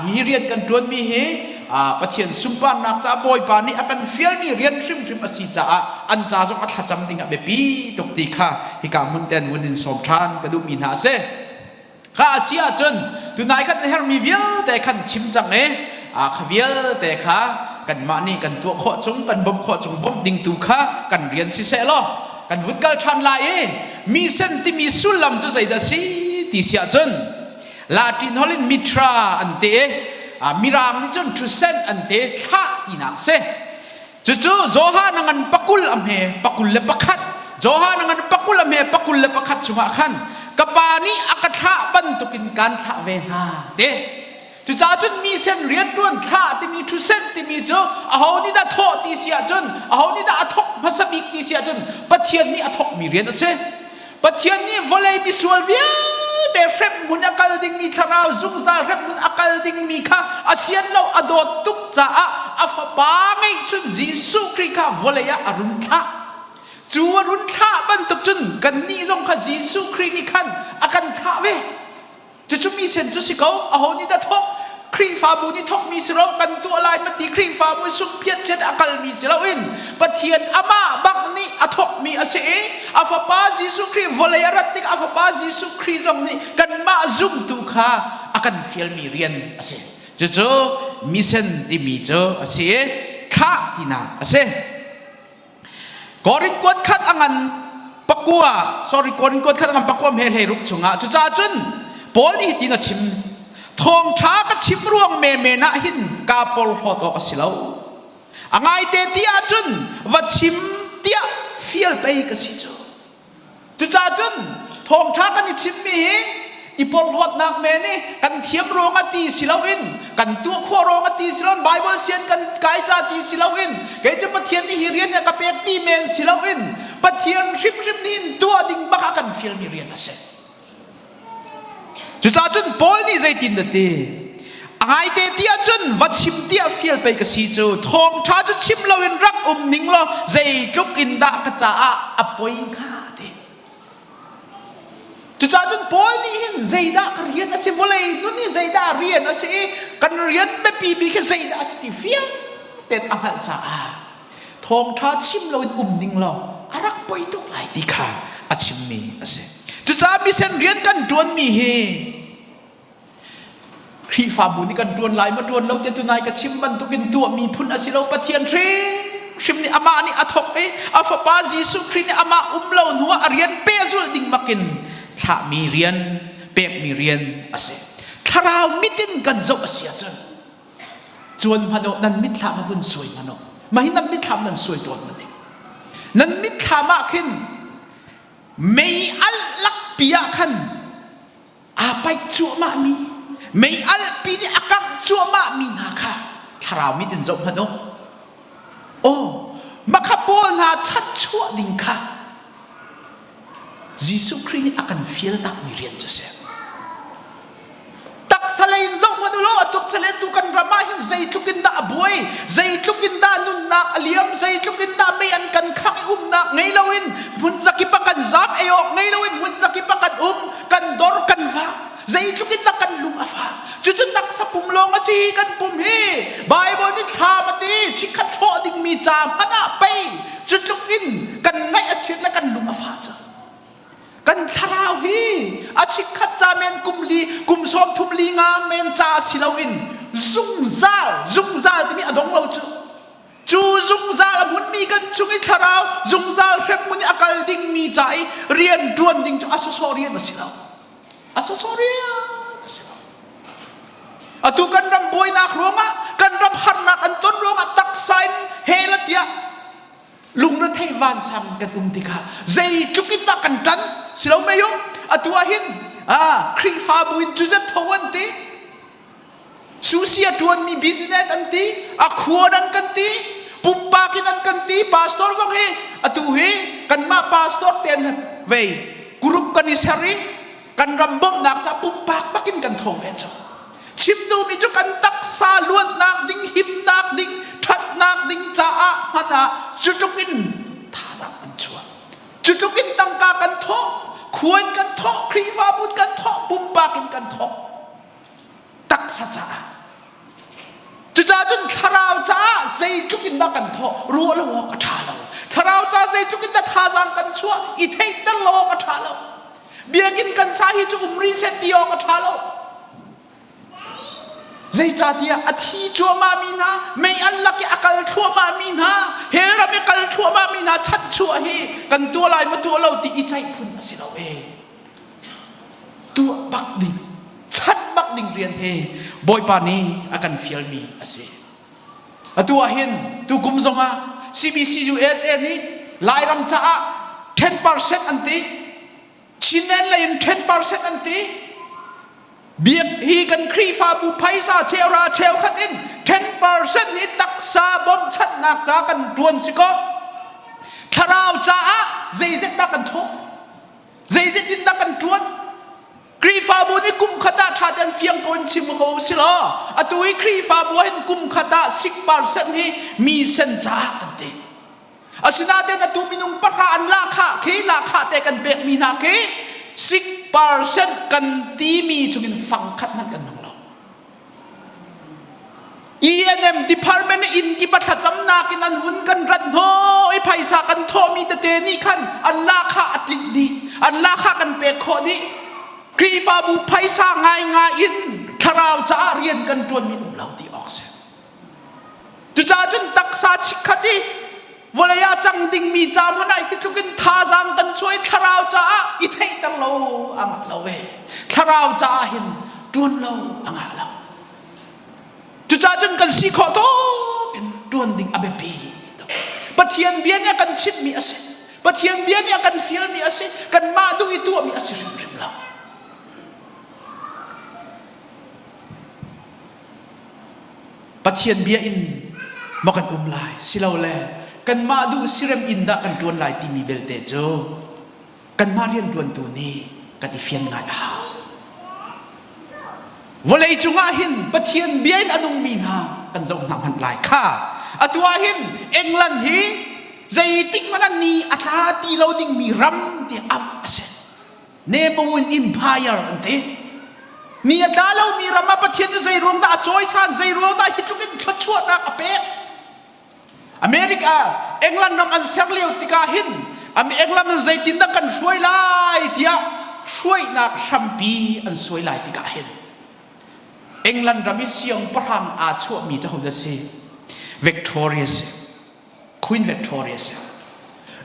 hi rian kan ṭuanmi hi Pathian sunparnak caah Bawipa nih a kan fialmi rian hrimhrim a si caah an ca zong a thlacam ding ah biapi tuk ti kha hika hmun ten vun in sawm ṭhan ka duhmi hna a si. Kha a si ahcun tunai khan na herhmi vialte khan chim cang i kha vialte kha kanmah nih kan tuah khawh chung kan bawmh khawh chung bawmh ding tu kha kan rian si seh law kan vun kal ṭhan lai i mi sen timi sullam cu zeidah si ti si ahcun Latin holh in mitra an ti i Mirang nih cun ṭhusen an ti thlah tinak si. Cucu Johan a ngan pakul a hme pakul le pakhat Johan a ngan pakul a hme pakul le pakhat chungah khan ka pa nih a ka thlah bantukin kaan thlah ve hna ti. Cucaah cun mi sen rianṭuan thlah timi ṭhusen timi cu aho nih dah thawh ti si ahcun aho nih dah a thawk hmasa bik ti si ahcun Pathian nih a thawkmi rian a si. Pathian nih vawlei misual vialte hremhmun a kal dingmi thlarau zungzal hremhmun a kal dingmi kha a sian lo a dawt tuk caah a fapa ngeihchun Jesuh Khrih kha vawlei ah a run thlah. Cu a run thlah bantuk cun kannih zong kha Jesuh Khrih nih khan a kan thlah ve. Cucu mi sen cu si ko, aho nih dah thawk? Khrihfabu nih thawkmi si lo, kan tuah lai ma ti Khrihfabu sungphiat chet a kalmi si loin Pathian amah bak nih a thawkmi a si i a fapa Jesuh Khrih vawlei a rat tikah a fapa Jesuh Khrih zong nih kanmah zumtu kha a kan fialmi rian a si. Cucu mission timi cu a si i thlah tinak a si. Korin kuat khat a ngan pakua sorry Korin kuat khat a ngan pakua he hlei ruk chungah cucaah cun Paul nih hitin a chim thawngṭha ka chim ruang menmen ah hin kaa porhlawt awk a si lo a ngaite ti ahcun va chim tiah fial pei ka si cu Cucaah cun thawngṭha kan i chimmi hi i porhlawtnak men i kan thiam ruangah ti si loin kan tuah khawh ruangah ti si loin Baibal sian kan kai ca ti si loin kei cu Pathian nih hi rian hi a ka pek ti men si loin Pathian hrimhrim nih hin tuah ding bak a kan fialmi rian a si. Cucaah cun Paul nih zeitin dah ti? A ngaite ti ahcun va chim tiah fial pei ka si cu thawngṭha cu chim loin rak um ning law zeitluk in dah ka caah a poi hnga ti. Cucaah cun Paul nih hin zeidah ka rian a si vawlei nun hi zeidah rian a si i kan rian biapi bik hi zeidah a si ti fiang tein a hngalh caah thawngṭha chim loin um ning law a rak poi tuk lai ti kha a chimmi a si. Cucaah mission rian kan ṭuanmi hi Khrihfabu nih kan ṭuan lai maw ṭuan lo tiah tunai ka chim bantukin tuahmi phun a si lo Pathian hrimhrim nih amah nih a thawk i a fapa Jesuh Khrih nih amah um lo hnuah a rian pehzulh ding bakin thlahmi rian pekmi rian a si. Thlarau mit in kan zoh a si ahcun Cuan hmanh u, nan mitthlam a vun suai hmanh u. Mah hi nan mitthlam nan suai tawn ma ding. Nan mitthlam ah khin mei alh lakpi ah khan aa paih cuahmah mi, mei alhpi nih a kangh cuahmah mi hna kha thlarau mit in zoh hmanh u. Aw, makha pawl hna chanchuah ding kha Jesuh Khrih nih a kan fial takmi rian cu a si. Taksa lei in zoh hmanh u law a tuk tu kan ram ah hin zeitluk in dah a buai, zeitluk in dah nunnak a liam, zeitluk in dah mei an kan khangh i umnak ngei loin hmun zakip ah kan zaam, ei awk ngei loin hmun zakip ah kan um, kan dor, kan vak. Zeitluk in dah kan lung a fah. Cucu taksa pum lawng a si kan pum hi. Bible nih thlam a ti, chikkhat hrawh dingmi ca hmanh ah pei cu tluk in kan ngaih a chiat le kan lung a fah cu. Kan thlarau hi a chikkhat ca men kum li kum sawm thum li nga men ca si loin zungzal zungzal timi a dong lo cu. Cu zungzal a hmunmi kan chung i thlarau zungzal hremhmun i a kal dingmi ca i rian ṭuan ding cu a sawsawh rian a si lo. A sawsawh rian a si lo. Atu kan ram buainak ruangah kan ram harnak an ton ruangah taksa in hel tiah lungrethei vansang kan um tikah zeitluk in dah kan ṭan si lo mei u atu ah hin ah Khrihfabu in cuzat tho an ti susi a ṭuanmi business an ti a khuan an kan ti pumpak in an kan ti pastor zong hi atu hi kanmah pastor ten vei group kan i ser i kan ram bawmhnak ca pumpak bakin kan tho ve cu chim duhmi cu kan taksa luatnak ding himnak ding ṭhatnak ding caah hmanh ah cutluk in thazaang an chuah cutluk in tangka kan thawh khuan kan thawh Khrihfabu kan thawh pumpak in kan thawh taksa caah Cucaah cun thlarau caah zeitluk in dah kan thawh ruah lo awk a ṭha lo. Thlarau caah zeitluk in dah thazaang kan chuah i theihter lo awk a ṭha lo. Biakinn kan sa hi cu um rih seh ti awk a ṭha lo. Zeicahtiah a thi cuahmahmi hna, mei an lak i a kal thluahmahmi hna, hell ram i kal thluahmahmi hna chanchuah hi kan tuah lai maw tuah lo ti i ceih phun a si lo ee. Tuah bak ding, chan bak ding rian hi Bawipa nih a kan fialmi a si. Atu ah hin tukum zongah CBC USA nih Lairam caah 10% an ti, Chinland lei in 10% an ti. Biak hi kan Khrihfabu phaisa cheura cheukhat in 10% hi taksa bawmchanhnak ca kan tuan si ko. Thlarau caah zeizet dah kan thawh? Zeitin dah kan ṭuan? Khrihfabu nih kum khat ah ṭha tein fiang ko in chim ko si law atu i Khrihfabu ah hin kum khat ah 6% hi mi sen caah kan ti. Asinain atu minung pahra an lahkhah khi lahkhah te kan pekmi hna khi 6% kan timi chungin fang khat hmanh kan hmang lo. ENM department inn kip a thlacamnak in an vun kan rat hnawh i phaisa kan thawhmi tete nih khan an lahkhah a tlinh dih an lahkhah kan pek khawh dih Khrihfabu phaisa ngaingai in thlarau caah rian kan ṭuanmi um lo ti awk si cucaah cun taksa chikkhat i vawlei ah cang dingmi ca hmanh ah hi tluk in thazaang kan chuah i thlarau caah i theihter lo a ngah lo ve thlarau caah hin ṭuan lo a ngah lo Cucaah cun kan si khawh tawk in ṭuan ding a biapi tuk. Pathian bia nih a kan chimhmi a si. Pathian bia nih a kan fialmi a si. Kanmah duh i tuahmi a si hrimhrim lo. Pathian bia in maw kan um lai silole kanmah duh sirem in dah kan ṭuan lai timi belte cu kanmah rianṭuantu nih kan i fian ngai a hau. Vawlei cungah hin Pathian bia in a nungmi hna kan zoh hna hmanh lai kha. Atu ah hin England hi zeitik hmanh ah ni a tla ti lo dingmi ram ti auh a si. Nebawin Empire an ti. Ni a tla lomi ram ah Pathian cu zei ruang dah a cawisan, zei ruang dah hi tluk in thluachuahnak a pek? America England ram an ser lio tikah hin England in zeitindah kan hruai lai tiah hruainak hrampi an suai lai tikah hin England ram i siangpahrang aa chuahmi cu hodah si Victoria si Queen Victoria si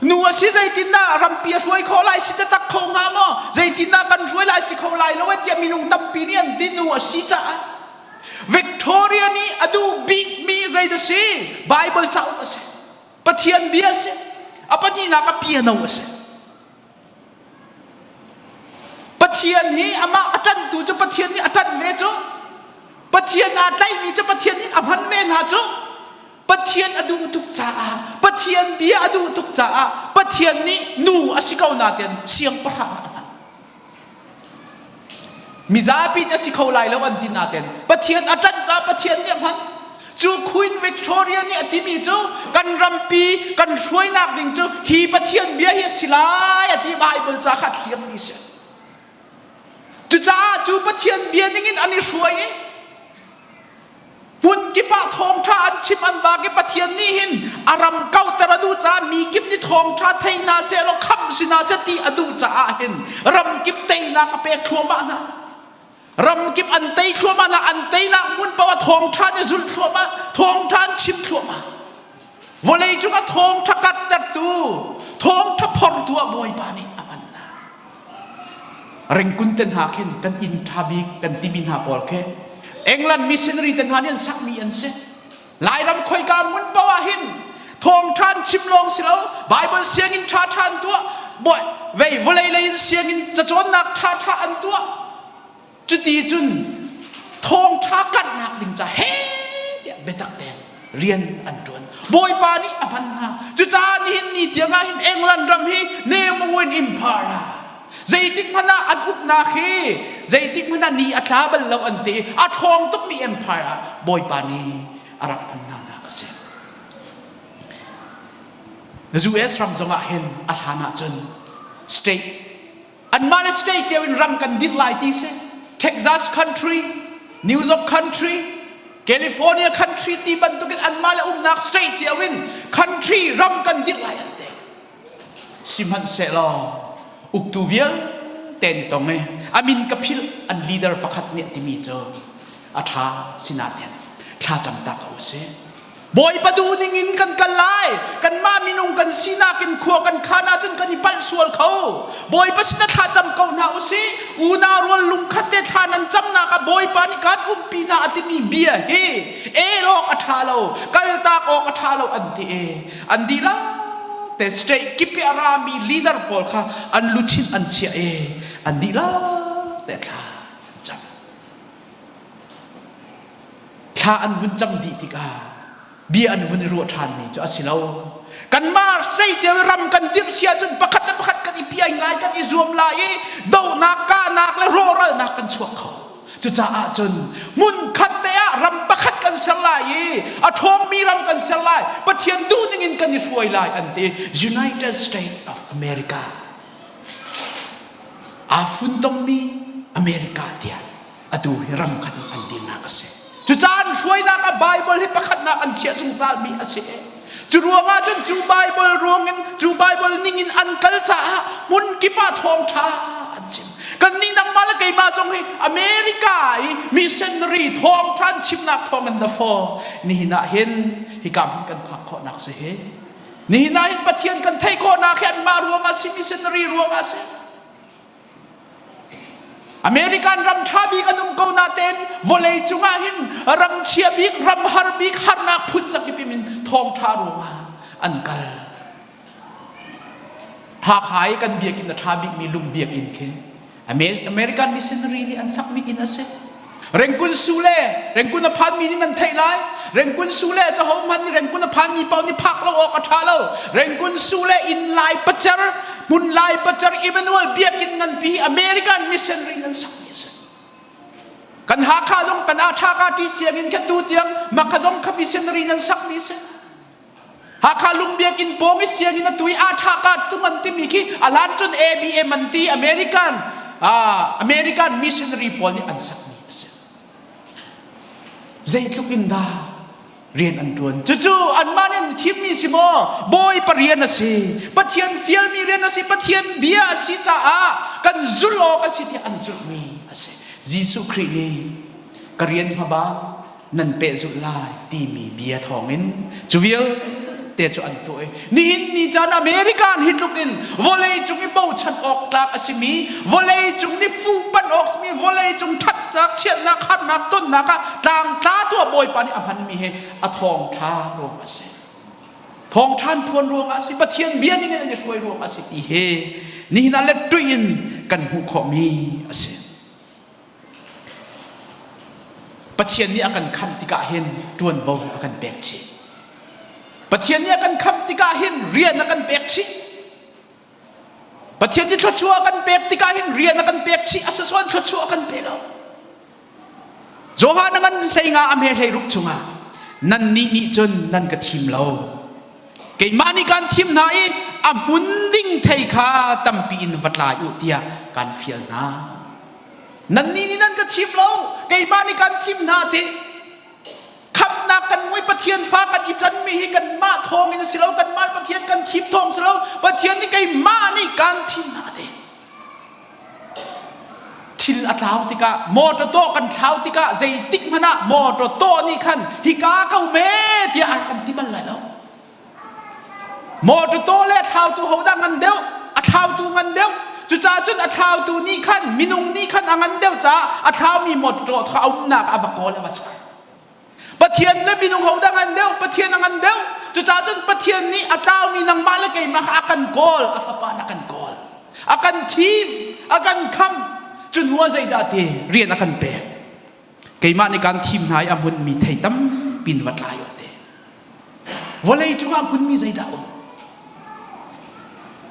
nu a si zeitindah rampi a hruai khawh lai si taktak kho hnga maw zeitindah kan hruai lai si kho lai lo tiah minung tampi nih an ti nu a si caah Victoria nih a duh bikmi zei dah si? Bible cauk a si. Pathian bia a si. A pahnihnak a piano a si. Pathian hi amah a ṭanhtu cu Pathian nih a ṭanh ve cu. Pathian aa tlaihmi cu Pathian nih a hman ve hna cu. Pathian a duh tuk caah, Pathian bia a duh tuk caah, Pathian nih nu a si ko nain siangpahrang ah a hman. Mizapi na si kho lai lo an ti nain Pathian a ṭanh caah Pathian nih a hman. Cu Queen Victoria nih a timi cu kan rampi kan hruainak ding cu hi Pathian bia hi a si lai a ti Bible ca kha thlir mi si. Cucaah cu Pathian bia ningin an i hruai i Hmun kip ah thawngṭha an chim an vak i Pathian nih hin a ram kauter a duh caah mi kip nih thawngṭha thei hna sehlaw khamh si hna seh ti a duh caah hin ram kip teinak a pek thluahmah hna. Ram kip an tei thluahmah hna, an teinak hmun paoh ah thawngṭha nih zulh thluahmah, thawngṭha an chim thluahmah. Vawlei cungah thawngṭha karhtertu, thawngṭha phortu ah Bawipa nih a hman hna. Ringkun te hna khin kan inn ṭha bik kan timi hna pawl khi. England missionary te hna nih an sakmi an si. Lairam khoika hmun paoh ah hin thawngṭha chim lawng si lo, Bible sianginn ṭhaṭha an tuah, vei vawlei lei in sianginn cacawnnak ṭhaṭha an tuah. Cuti cun thawngṭha karhnak ding ca he tiah biatak tein rian an ṭuan. Bawipa nih a hman hna. Cucaah nihin ni tiang ah hin England ram hi Nemuin Empire ah zeitik hmanh ah an uknak hi zeitik hmanh ah ni a tla bal lo an ti i a ṭhawng tukmi empire ah Bawipa nih a rak hman hna nak a si. US ram zongah hin a hlan ahcun state anmah le state cio in ram kan dirh lai ti si. Texas country, New York country, California country ti bantukin anmah le umnak state cio in country ram kan dirh lai an ti. Sihmanhsehlaw uktu vialte ni tong i a min ka philh an leader pakhat nih a timi cu a ṭha sinain thlacam ta ko usih. Bawipa duh ning in kan kal lai. Kanmah minung kan sinak in khua kan khan ahcun kan i palh sual kho. Bawipa sinah thlacam ko hna usih. Unau rual lungkhat te thla nan camnak ah Bawipa nih kan umpi hna a timi bia hi el awk a ṭha lo, kaltak awk a ṭha lo an ti i an dihlak te state kip i a rami leader pawl kha an luchin an chiah i an dihlak te thla an cam. Thla an vun cam dih tikah bia an vun i ruah ṭhanmi cu a si lo. Kanmah state cio i ram kan dirh si ahcun pakhat le pakhat kan i piai lai, kan i zuam lai i dohnak, kahnak le rawhralnak kan chuak kho. Cucaah cun hmunkhat te ah ram pakhat kan ser lai i a ṭhawngmi ram kan ser lai, Pathian duh ning in kan i hruai lai an ti. United States of America aa funtommi America tiah atu hi ram khat in an dinnak a si. Cucaah an hruainak ah Bible hi pakhatnak an chiah zungzalmi a si. Cu ruangah cun cu Bible ruangin cu Bible ningin an kal caah hmun kip ah thawngṭha an chim. Kannih nangmah le keimah zong hi America i missionary thawngṭha an chimnak thawng in dafawh nihin ah hin hika hmun kan phak khawhnak si hi. Nihin ah hin Pathian kan theih khawhnak hi anmah ruangah si missionary ruangah si. American ram ṭha bik an um ko natein vawlei cungah hin ram chia bik, ram har bik, harnak phun zakip in thawngṭha ruangah an kal. Hakha i kan biakinn a ṭha bikmi lung biakinn khi American missionary nih an sakmi inn a si. Rengkun Sule, Rengkun a phanmi nih nan theih lai. Rengkun Sule cu hohmanh nih Rengkun a phanmi paoh nih phak lo awk a ṭha lo. Rengkun Sule inn lai pacer, hmun lai pacer Emmanuel biakinn nganpi hi American missionary nan sakmi a si. Kan Hakha zong kan Aṭhaka ti sianginn kha tu tiang Makha zong kha missionary nan sakmi a si. Hakha lungbiakinn pawng i sianginn atu i Aṭhaka tung an timi khi a hlan cun ABM an ti American American missionary pawl nih an sakmi a si. Zeitluk in dah rian an ṭuan. Cucu anmah nih an thimmi si maw? Bawipa rian a si. Pathian fialmi rian a si. Pathian bia a si caah kan zulh awk a si tiah an zulhmi a si. Jesuh Khrih nih ka rian hmabang nan pehzulh lai timi bia thawngin cu vialte cu an tuah i nihin ni caan America hi tluk in vawlei cung i bochan awk tlak a simi vawlei cung nih fuhpanh awk simi vawlei cung ṭhatnak chiatnak harnak tonnak ah tlangtla tuah Bawipa nih a hmanmi hi a thawngṭha ruang a si thawngṭhan phuan ruangah a si Pathian bia ning in an i hruai ruangah a si ti hi nihin ah let in kan hmuh khawhmi a si. Pathian nih a kan khamh tikah hin ṭuanvo a kan pek chih. Pathian nih a kan khamh tikah hin rian a kan pek chih. Pathian nih thluachuah a kan pek tikah hin rian a kan pek chih, a sasawn thluachuah a kan pe lo. Johan a ngan hlei nga a hme hlei ruk chungah nannih nih cun nan ka thim lo. Keimah nih kaan thim hna i a hmun ding thei kha tampi in va tlai u tiah kaan fial hna. Nannih nih nan ka thim lo, keimah nih kaan thim hna ti. Khamhnak kan mui Pathian fa kan i canmi hi kanmah thawng in a si lo, kanmah Pathian kan thim thawng si lo, Pathian nih keimah nih kaan thim hna ti. Thil a tlau tikah, motor tawh kan thlau tikah zeitik hmanh ah motor tawh nih khan hika ko me tiah an kan ti bal lai lo. Motor tawh le a thlautu hodah ngan deuh? A thlautu ngan deuh. Cucaah cun a thlautu nih khan minung nih khan a ngan deuh caah a thlaumi mawṭaw kha a umnak a va kawl a va char. Pathian le minung ho dah ngan deuh? Pathian a ngan deuh. Cucaah cun Pathian nih a tlaumi nangmah le keimah kha a kan kawl, a fapa in a kan kawl. A kan thim, a kan kham. Cu hnu ah zeidah ti rian a kan pek. Keimah nih kaan thim hna i a hmunmi thei tampi in va tlai u ti. Vawlei cungah a hmunmi zeidah um?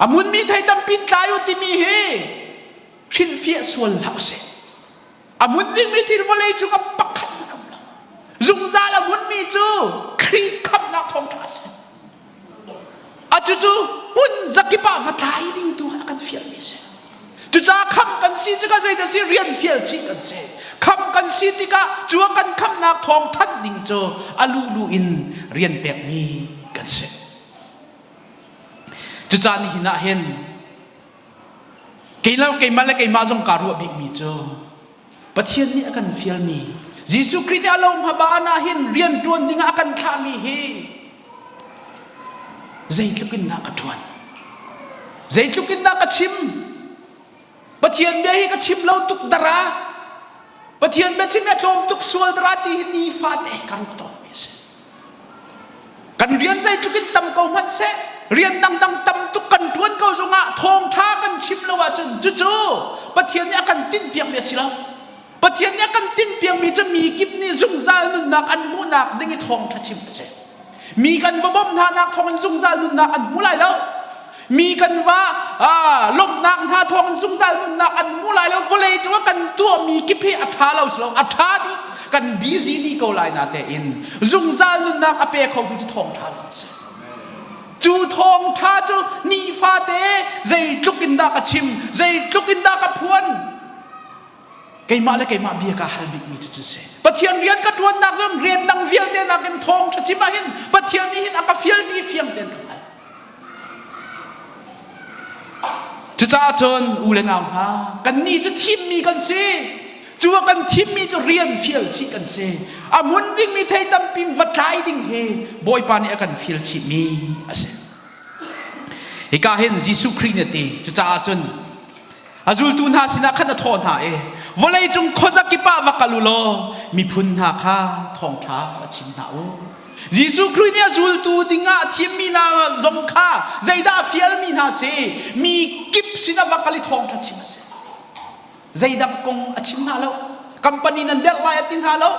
A hmunmi thei tampi in tlai u timi hi hrilhfiah sual hlah usih. A hmun dingmi thil vawlei cungah pakhat hmanh um lo. Zungzal a hmunmi cu Khrih khamhnak thawngṭha a si. A cucu hmun zakip ah va tlai ding tu a kan fialmi a si. Cucaah khamh kan si tikah zeidah si rian fial chih kan si. Khamh kan si tikah cu a kan khamhnak thawng thanh ding cu a lulu in rian pekmi kan si. Cucaah nihin ah hin keimah le keimah zong kaa ruah bikmi cu Pathian nih a kan fialmi Jesuh Khrih nih a lo hmaba ah hin rian ṭuan dingah a kan thlahmi hi zeitluk in dah ka ṭuan zeitluk in dah ka chim Pathian bia hi ka chim lo tuk dara Pathian bia chim a tlawm tuk sual dara ti hi nifate ka ruat tawnmi a si Kan rian zeitluk in tam ko hmanh seh, rian dangdang tam tuk kan ṭuan ko zongah thawngṭha kan chim lo ahcun cucu Pathian nih a kan tinhpiakmi a si lo. Pathian nih a kan tinhpiakmi cu mi kip nih zungzal nunnak an hmuhnak ding i thawngṭha chim a si. Mi kan va bawmh hnanak thawngin zungzal nunnak an hmu lai lo. Mi kan va lawmhnak hna thawngin zungzal nunnak an hmu lai lo. Vawlei cungah kan tuahmi kip hi a ṭha lo si lo, a ṭha dih. Kan busy dih ko lai na tein zungzal nunnak a pe khotu cu thawngṭha lawng a si. Cu thawngṭha cu nifate zeitluk in dah ka chim, zeitluk in dah ka phuan, keimah le keimah bia ka hal bikmi cu cu si. Pathian rian ka ṭuannak cun rian dang vialte nakin thawngṭha chim ah hin Pathian nih hin a ka fial ti fiang tein ka hngalh. Cucaah cun u le nau hna, kannih cu thimmi kan si. Cu a kan thimmi cu rian fial chih kan si. A hmun dingmi thei tampi va tlai ding hi Bawipa nih a kan fial chihmi a si. Hika hin Jesuh Khrih nih a ti. Cucaah cun a zultu hna sinah khan a thawh hna i vawleicung khuazakip ah va kal u law miphun hna kha thawngṭha va chim hna u. Jesuh Khrih nih a zultu dingah a thimmi hna zong kha zeidah a fialmi hna si? Mi kip sinah va kal i thawngṭha chim a si. Zeidang kong a chim hna lo. Company nan derh lai a ti hna lo.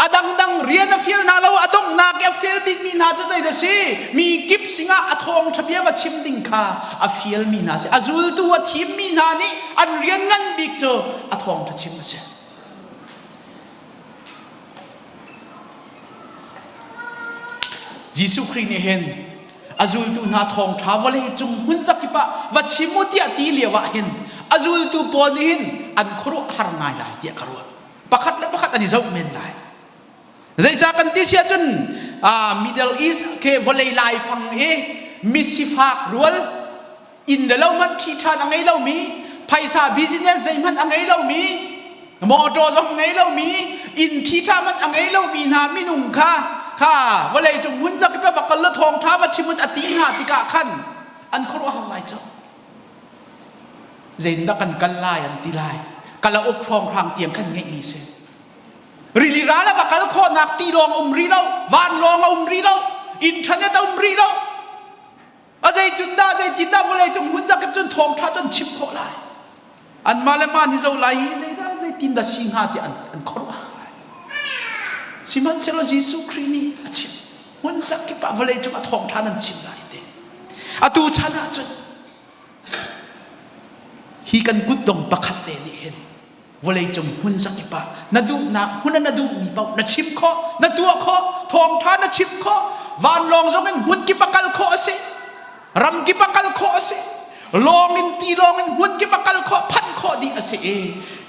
A dangdang rian a fial hna lo. A donghnak i a fial bikmi hna cu zeidah si? Mi kip singah a thawngṭha bia va chim ding kha a fialmi hna si. A zultu a thimmi hna nih an rian ngan bik cu a thawngṭha chim a si. Jesuh Khrih nih hin a zultu hna thawngṭha vawlei cung hmun zakip ah va chim u tiah ti lio ah hin a zultu pawl nih hin an khuaruah har ngai lai tiah ka ruah. Pakhat le pakhat an i zoh men lai. Zeicah kan ti si ahcun Middle East ke vawlei laifang i misifak rual inn le lo hmanh ṭhi ṭhan a ngei lomi phaisa business zeihmanh a ngei lomi motor zong ngei lomi inn ṭhi ṭha hmanh a ngei lomi hna minung kha kha vawlei cung hmun zakip va kal la thawng ṭha va chim a ti hna tikah khan an khuaruahhar lai cu zeitindah kan kal lai an ti lai kalauk hrawnghrang tiang khan ngeihmi si rili ral a va kal khawhnak tilawng um rih lo vanlawng a um rih lo internet a um rih lo A zeicundah zeitindah vawlei cung hmun zakip cun thawngṭha cu an chim khawh lai. Anmah le mah nih zo lai hi zeidah zeitindah si hnga ti an an khuaruah lai. Sihmanhsehlaw Jesuh Khrih nih a chim. Hmun zakip ah vawlei cung a thawngṭha nan chim lai ti. Atu chan ah cun hi kan kutdong pakhat te nih hin vawleicung hmun zakip ah na duhnak hmun ah na duhmi paoh na chim khawh na tuah khawh thawngṭha na chim khawh vanlawng zong in hmun kip a kal khawh a si ram kip a kal khawh a si lawng in tilawng in hmun kip a kal khawh phanh khawh dih a si i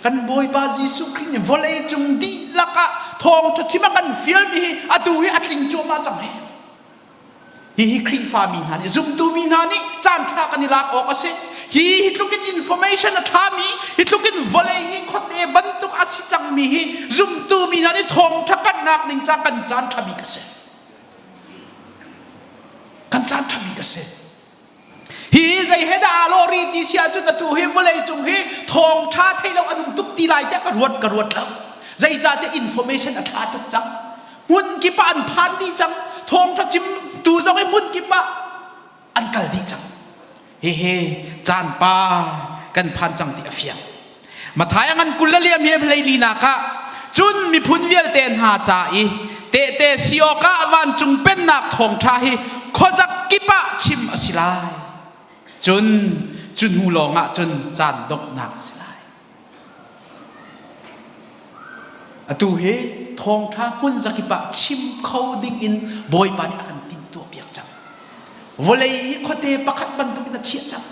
kan Bawipa Jesuh Khrih nih vawleicung dihlak ah thawngṭha chim a kan fialmi hi atu hi a tling cuahmah cang hi Hihi Khrihfami hna nih zumtu mi hna nih caan ṭha kan i lak awk a si. Hi hi tluk in information a ṭhami, hi tluk in vawlei hi khuate bantuk a si cangmi hi zumtu mi hna nih thawngṭha kannak ding ca kan caan ṭha bik a si. Kan caan ṭha bik a si. Hi zei he dah aa lawh rih ti si ahcun atu hi vawlei cung hi thawngṭha thei lo an um tuk ti lai tiah ka ruat ka ruat lo. Zeicahtiah information a ṭha tuk cang. Hmun kip ah an phan dih cang. Thawngṭha chimtu zong hi hmun kip ah an kal dih cang. Hihi caan pa kan phan cang ti a fiang. Matthai a ngan 20 le liam hi hleili nak ah cun miphun vialte hna ca i tehte si awkah vancung pennak thawngṭha hi khuazak kip ah chim a si lai. Cun cu hnu lawngah cun caan donghnak a si lai. Atu hi thawngṭha hmun zakip ah chim kho ding in Bawipa nih a kan timhtuah piak cang. Vawlei hi khuate pakhat bantukin a chiah cang.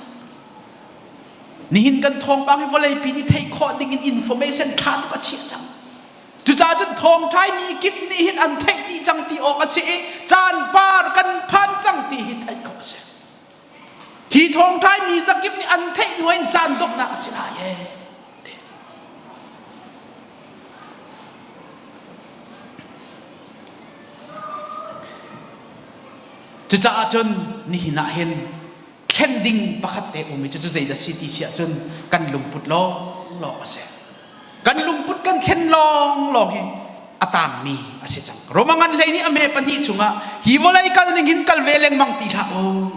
Nihin kan thawngpang hi vawleipi nih theih khawh ding in information ṭha tuk a chiah cang. Cucaah cun thawngṭhai mi kip nih hin an theih dih cang ti awk a si i caan par kan phan cang ti hi theih khawh a si. Hi thawngṭhai mi zakip nih an theih hnu in caan donghnak a si lai ee. Cucaah cun nihin ah hin thlen ding pakhat te um i cucu zeidah si ti si ahcun kan lungput lawnglawng a si. Kan lungput kan thlen lawnglawng hi a tangmi a si cang. Roma ngan hlei nih a hme pahnih chungah hi vawlei kal ning hin kal ve lengmang ti hlah u.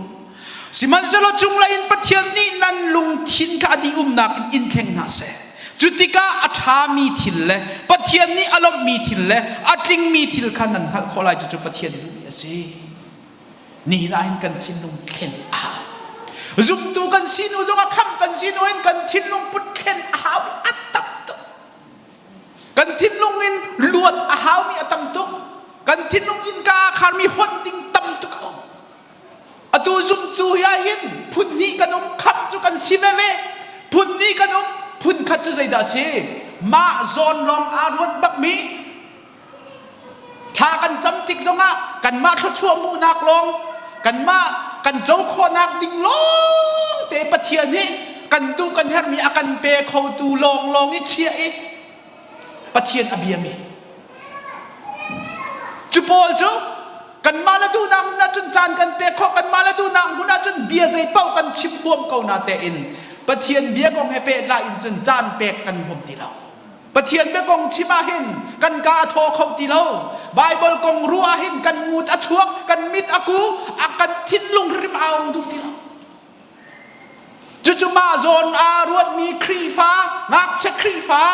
Sihmanhsehlaw cunglei in Pathian nih nan lungthin kha a dih-umnak in in thleng hna seh. Cu tikah a ṭhami thil le Pathian nih a lawmhmi thil le a tlingmi thil kha nan hngalh khawh lai. Cucu Pathian duhmi a si. Nihin ah hin kan thinlung thlen a hau. Zumtu kan si hnu zongah khamh kan si hnu hin kan thinlung put thlen a hau a tam tuk. Kan thinlung in luat a haumi a tam tuk. Kan thinlung innka a kharmi hon ding tam tuk a um. Atu zumtu hi ah hin phun hnih kan um khamh cu kan si veve. Phun hnih kan um phun khat cu zeidah a si? Mah zawn lawng aa ruat bakmi Thla kan cam tik zongah kanmah thluachuah hmuhnak lawng, kanmah kan co khawhnak ding lawng te Pathian nih kan duh kan herhmi a kan pe khotu lawnglawng i chiah i Pathian a biami. Cu pawl cu kanmah le duhnak hmun ahcun caan kan pek khawh, kanmah le duhnak hmun ahcun bia zei paoh kan chim huam ko na tein Pathian bia kong he pehtlai in cun caan pek kan huam ti lo. Pathian bia kong chim ah hin kan ka a thaw kho ti lo. Bible kong ruah ah hin kan ngut a chuak, kan mit a ku, a kan thinlung hrim a ong duh ti lo. Cucu mah zawn aa ruatmi Khrihfa, ngakchia Khrihfa,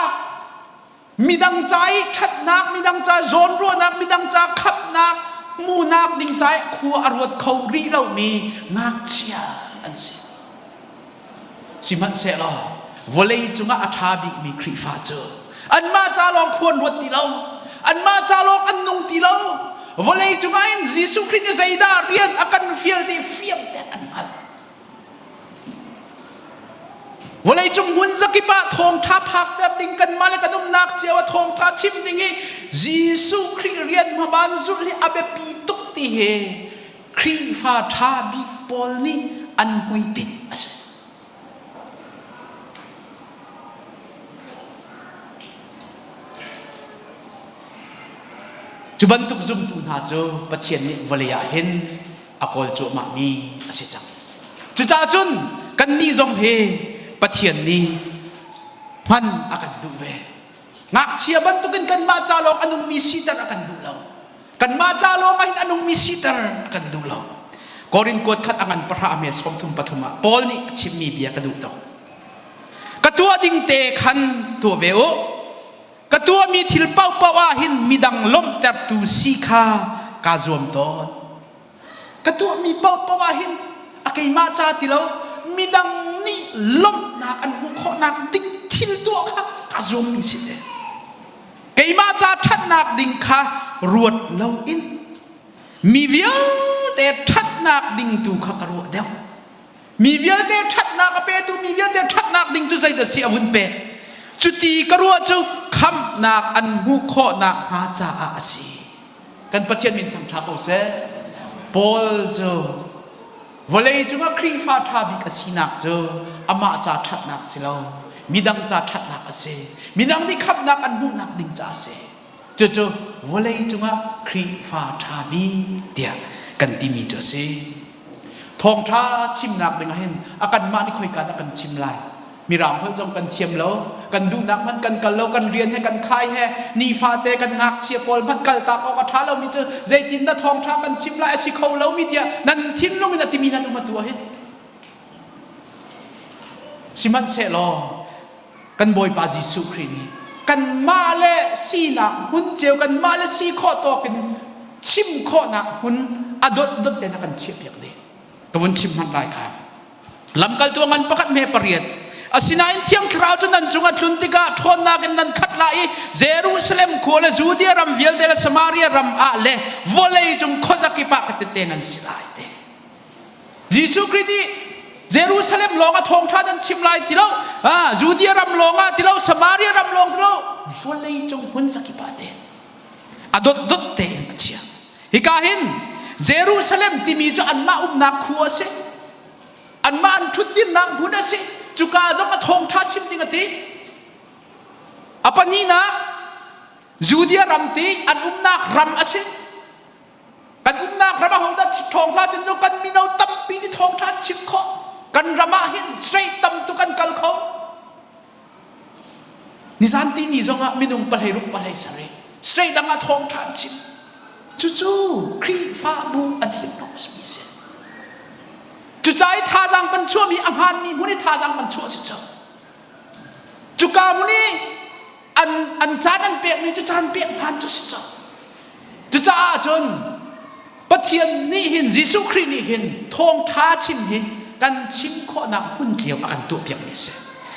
midang ca i ṭhatnak, midang ca zawn ruahnak, midang ca khamhnak, hmuhnak ding ca i khua a ruat kho rih lomi ngakchia an si. Sihmanhsehlaw vawlei cungah a ṭha bikmi Khrihfa cu anmah ca lawng khua an ruat ti lo, anmah ca lawng an nung ti lo. Vawlei cungah hin Jesuh Khrih nih zeidah rian a kan fial ti fiang tein an hngalh. Vawlei cung hmun zakip ah thawngṭha phakter ding kanmah le kan umnak cio ah thawngṭha chim ding hi Jesuh Khrih rian hmaban zulh hi a biapi tuk ti hi Khrihfa ṭha bik pawl nih an hmuitinh a si. Cu bantuk zumtu hna cu Pathian nih vawlei ah hin a kawl cuahmahmi a si cang. Cucaah cun kannih zong hi Pathian nih hman a kan duh ve. Ngakchia bantukin kanmah ca lawng a nungmi siter a kan duh lo. Kanmah ca lawng ah hin a nungmi siter a kan duh lo. Korin kuat khat a ngan pahra a me 33 ah Paul nih a chimmi bia ka duh tuk. Ka tuah ding te khan tuah ve u. Ka tuahmi thil paohpaoh ah hin midang lawmhtertu si kha kaa zuam tawn. Ka tuahmi paohpaoh ah hin a keimah ca ti lo midang nih lawmhnak an hmuh khawhnak ding thil tuah kha ka zuammi si te. Keimah ca ṭhatnak ding kha ruat loin mi vialte ṭhatnak ding tu kha ka ruah deuh. Mi vialte ṭhatnak a petu mi vialte ṭhatnak ding cu zeidah si a vun pek. Cuti ka ruah cu khamhnak an hmuh khawhnak hnga caah a si. Kan Pathian min thangṭha ko seh. Paul cu vawlei cungah Khrihfa ṭha bik a sinak cu amah ca ṭhatnak si lo, midang ca ṭhatnak a si. Midang nih khamhnak an hmuhnak ding ca a si. Cucu vawlei cungah Khrihfa ṭha bik tiah kan timi cu a si. Thawngṭha chimnak ding ah hin a kanmah nih khoika dah kan chim lai? Mirang holh zong kan thiam lo, kan duhnak hmanh kan kal lo, kan rian he kan khai he nifate kan ngakchia pawl hmanh kaltak awk a ṭha lomi cu zeitindah thawngṭha kan chim lai a si kho lomi tiah nan thinlung in a timi nan um atu ah hin. Sihmanhsehlaw kan Bawipa Jesuh Khrih nih kanmah le sinak hmun cio kanmah le si khawh tawk in chim khawhnak hmun a dotdot tein a kan chiahpiak dih. Ka vun chim hmanh lai kha. Lamkaltu ngan pakhat hme pariat. Asinain Thiang Thlarau cu nan cung a tlun tikah ṭhawnnak in nan khat lai i Jerusalem khua le Judea ram vialte le Samaria ram ah le vawlei cung khuazakip ah ka tette nan si lai te. Jesuh Khrih nih Jerusalem lawng ah thawngṭha nan chim lai ti lo, Judea ram lawng ah ti lo, Samaria ram lawng ti lo, vawlei cung hmun zakip ah te a dotdot tein a chia. Hika hin Jerusalem timi cu anmah umnak khua a si. Anmah an ṭhutdirnak hmun a si. Cuka zong a thawngṭha chim ding a ti. A pahnihnak Judea ram ti an umnak ram a si. Kan umnak ram ah hodah thawngṭha chim cu kan mino tampi nih thawngṭha an chim khawh. Kan ram ah hin straight tam tuk an kal kho. Nizan ti ni zong ah minung pahlei ruk pahlei sarih straight dang ah thawngṭha an chim. Cucu Khrihfabu a dirhnawh a simi si. Cucaah i thazaang kan chuahmi a hmaanmi hmun i thazaang kan chuah si cu. Cuka hmun i an an caan an pekmi cu caan pek hmaan cu si cang. Cucaah cun Pathian nih hin Jesuh Khrih nih hin thawngṭha chim hi kan chim khawhnak hmun cio a kan tuahpiakmi a si.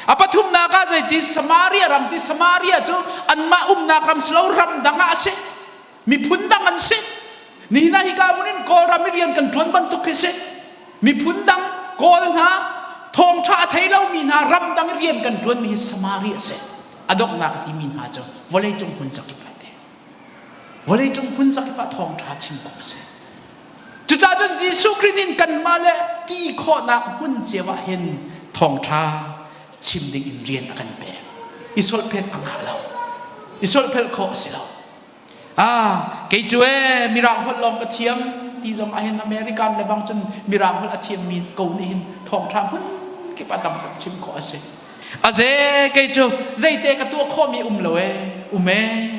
A pathumnak ah zeiti Samaria ram ti Samaria cu anmah umnak ram si lo ram dang ah a si. Miphun dang an si. Nihin ah hika hmun in Kawlram i rian kan ṭuan bantuk khi si. Miphun dang Kawl hna thawngṭha a thei lomi hna ram dang i rian kan ṭuanmi hi Samaria a si. A donghnak a timi hna cu vawleicung hmun zakip ah ti. Vawleicung hmun zakip ah thawngṭha chim khawh a si. Cucaah cun Jesuh Khrih nih kanmah le ti khawhnak hmun cio ah hin thawngṭha chim ding in rian a kan pek. I solhphet a ngah lo. I solhphelh khawh a si lo. Ah, kei cu ee mirang holh lawng ka thiam ti zong ah hin American le bang cun mirang holh a thiammi ko nih hin thawngṭha hmun kip ah tam tuk chim khawh a si. Aze kei cu zeite ka tuah khawhmi um lo ee, um ee.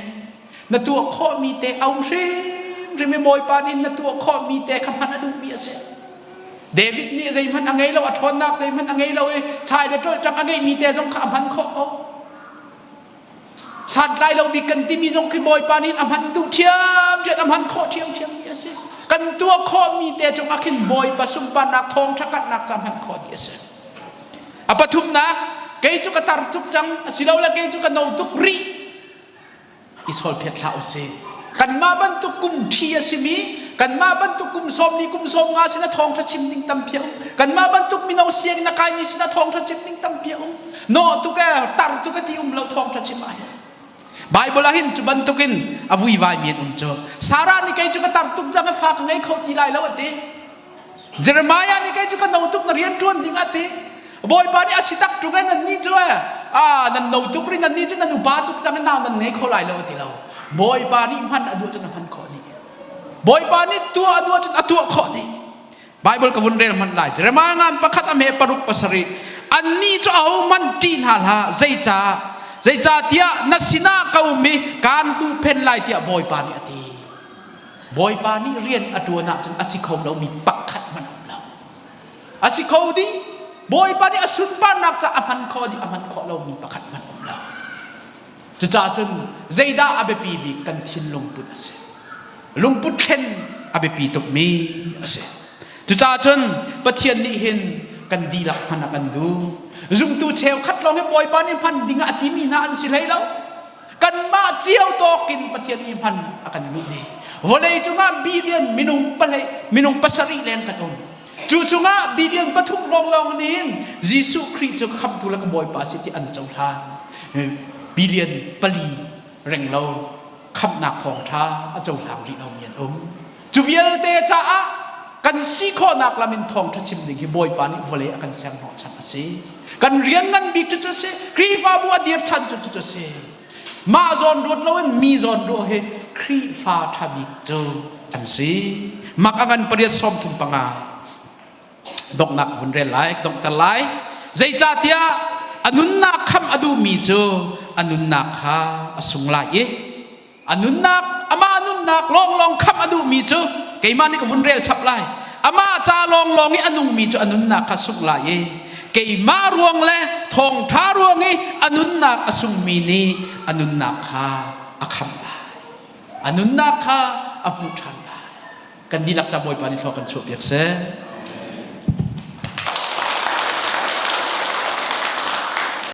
Na tuah khawhmi te a um hrimhrim i Bawipa nih na tuah khawhmi te kha hman a duhmi a si. David nih zeihmanh a ngei lo, a ṭhawnnak zeihmanh a ngei lo i chai le ṭolhṭang a ngeihmi te zong kha a hman khawh ko. Santlai lo bik kan timi zong khi Bawipa nih a hman duh ṭhiamṭhiam, a hman khawh ṭhiamṭhiammi a si. Kan tuah khawhmi te cungah khin Bawipa sunparnak thawngṭha karhnak ca hman khawh dih a si. A pathumnak, kei cu ka tar tuk cang, asilole kei cu ka no tuk rih. I solphiat hlah usih. Kanmah bantuk kum ṭhi a simi, kanmah bantuk kum sawmli kum 50 sin a thawngṭha chim ding tampi a um. Kanmah bantuk mino sianginn a kaimi sin a thawngṭha chim ding tampi a um. Nawh tuk e, tar tuk e ti um lo thawngṭha chim ah hin. Bible ah hin cu bantukin a vuivaimi an um cu. Sarah nih kei cu ka tar tuk cang i fa ka ngei kho ti lai lo a ti. Jeremiah nih kei cu ka no tuk na rian ṭuan ding a ti. Bawipa nih a si tak ṭung e nan nih cu e ah nan no tuk ri nan nih cu nan upa tuk cang nau nan ngei kho lai lo a ti lo. Bawipa nih hman a duh cun a hman khawh dih. Bawipa nih tuah a duh cun a tuah khawh dih. Bible ka vun rel hmanh lai. Jeremiah ngan pakhat a hme paruk pasarih. Annih cu ahohmanh ṭih hna hlah zeicah zeicahtiah na sinah ka um i kaan huhphenh lai tiah Bawipa nih a ti. Bawipa nih rian a ṭuan ahcun a si kho lomi pakhat hmanh a um lo. A si kho dih. Bawipa nih a sunparnak caah a hman khawh dih, a hman khawh lomi pakhat hmanh a um lo. Cucaah cun zeidah a biapi bik kan thinlung put a si. Lungput thlen a biapi tukmi a si. Cucaah cun Pathian nih hin kan dihlak hman a kan duh. Zumtu cheukhat lawng hi Bawipa nih hman dingah a timi hna an si hlei lo. Kanmah cio tawkin Pathian nih hman a kan duh dih. Vawlei cungah billion minung palei minung pasarih leng kan um. Cu cungah billion pathum lawnglawng nih hin Jesuh Khrih cu khamhtu le ka Bawipa si ti an cohlan. Billion pali reng lo khamhnak thawngṭha a cohlang rih lomi an um. Cu vialte caah kan si khawhnak lam in thawngṭha chim ding hi Bawipa nih vawlei a kan ser hnawhchan a si. Kan rian ngan bik cu cu a si. Khrihfabu a dir chan cu cu a si. Mah zawn ruat loin mi zawn ruah hi Khrihfa ṭha bik cu an si. Mak a ngan pariat 35. Donghnak vun rel lai, donghter lai. Zeicahtiah a nunnak khamh a duhmi cu a nunnak kha a sung lai i a nunnak amah nunnak lawnglawng khamh a duhmi cu keimah nih ka vun rel chap lai. Amah ca lawnglawng i a nungmi cu a nunnak kha sung lai i keimah ruang le thawngṭha ruang i a nunnak a sungmi nih a nunnak kha a khamh lai. A nunnak kha a hmuh ṭhan lai. Kan dihlak ca Bawipa nih thlua kan chuahpiak seh.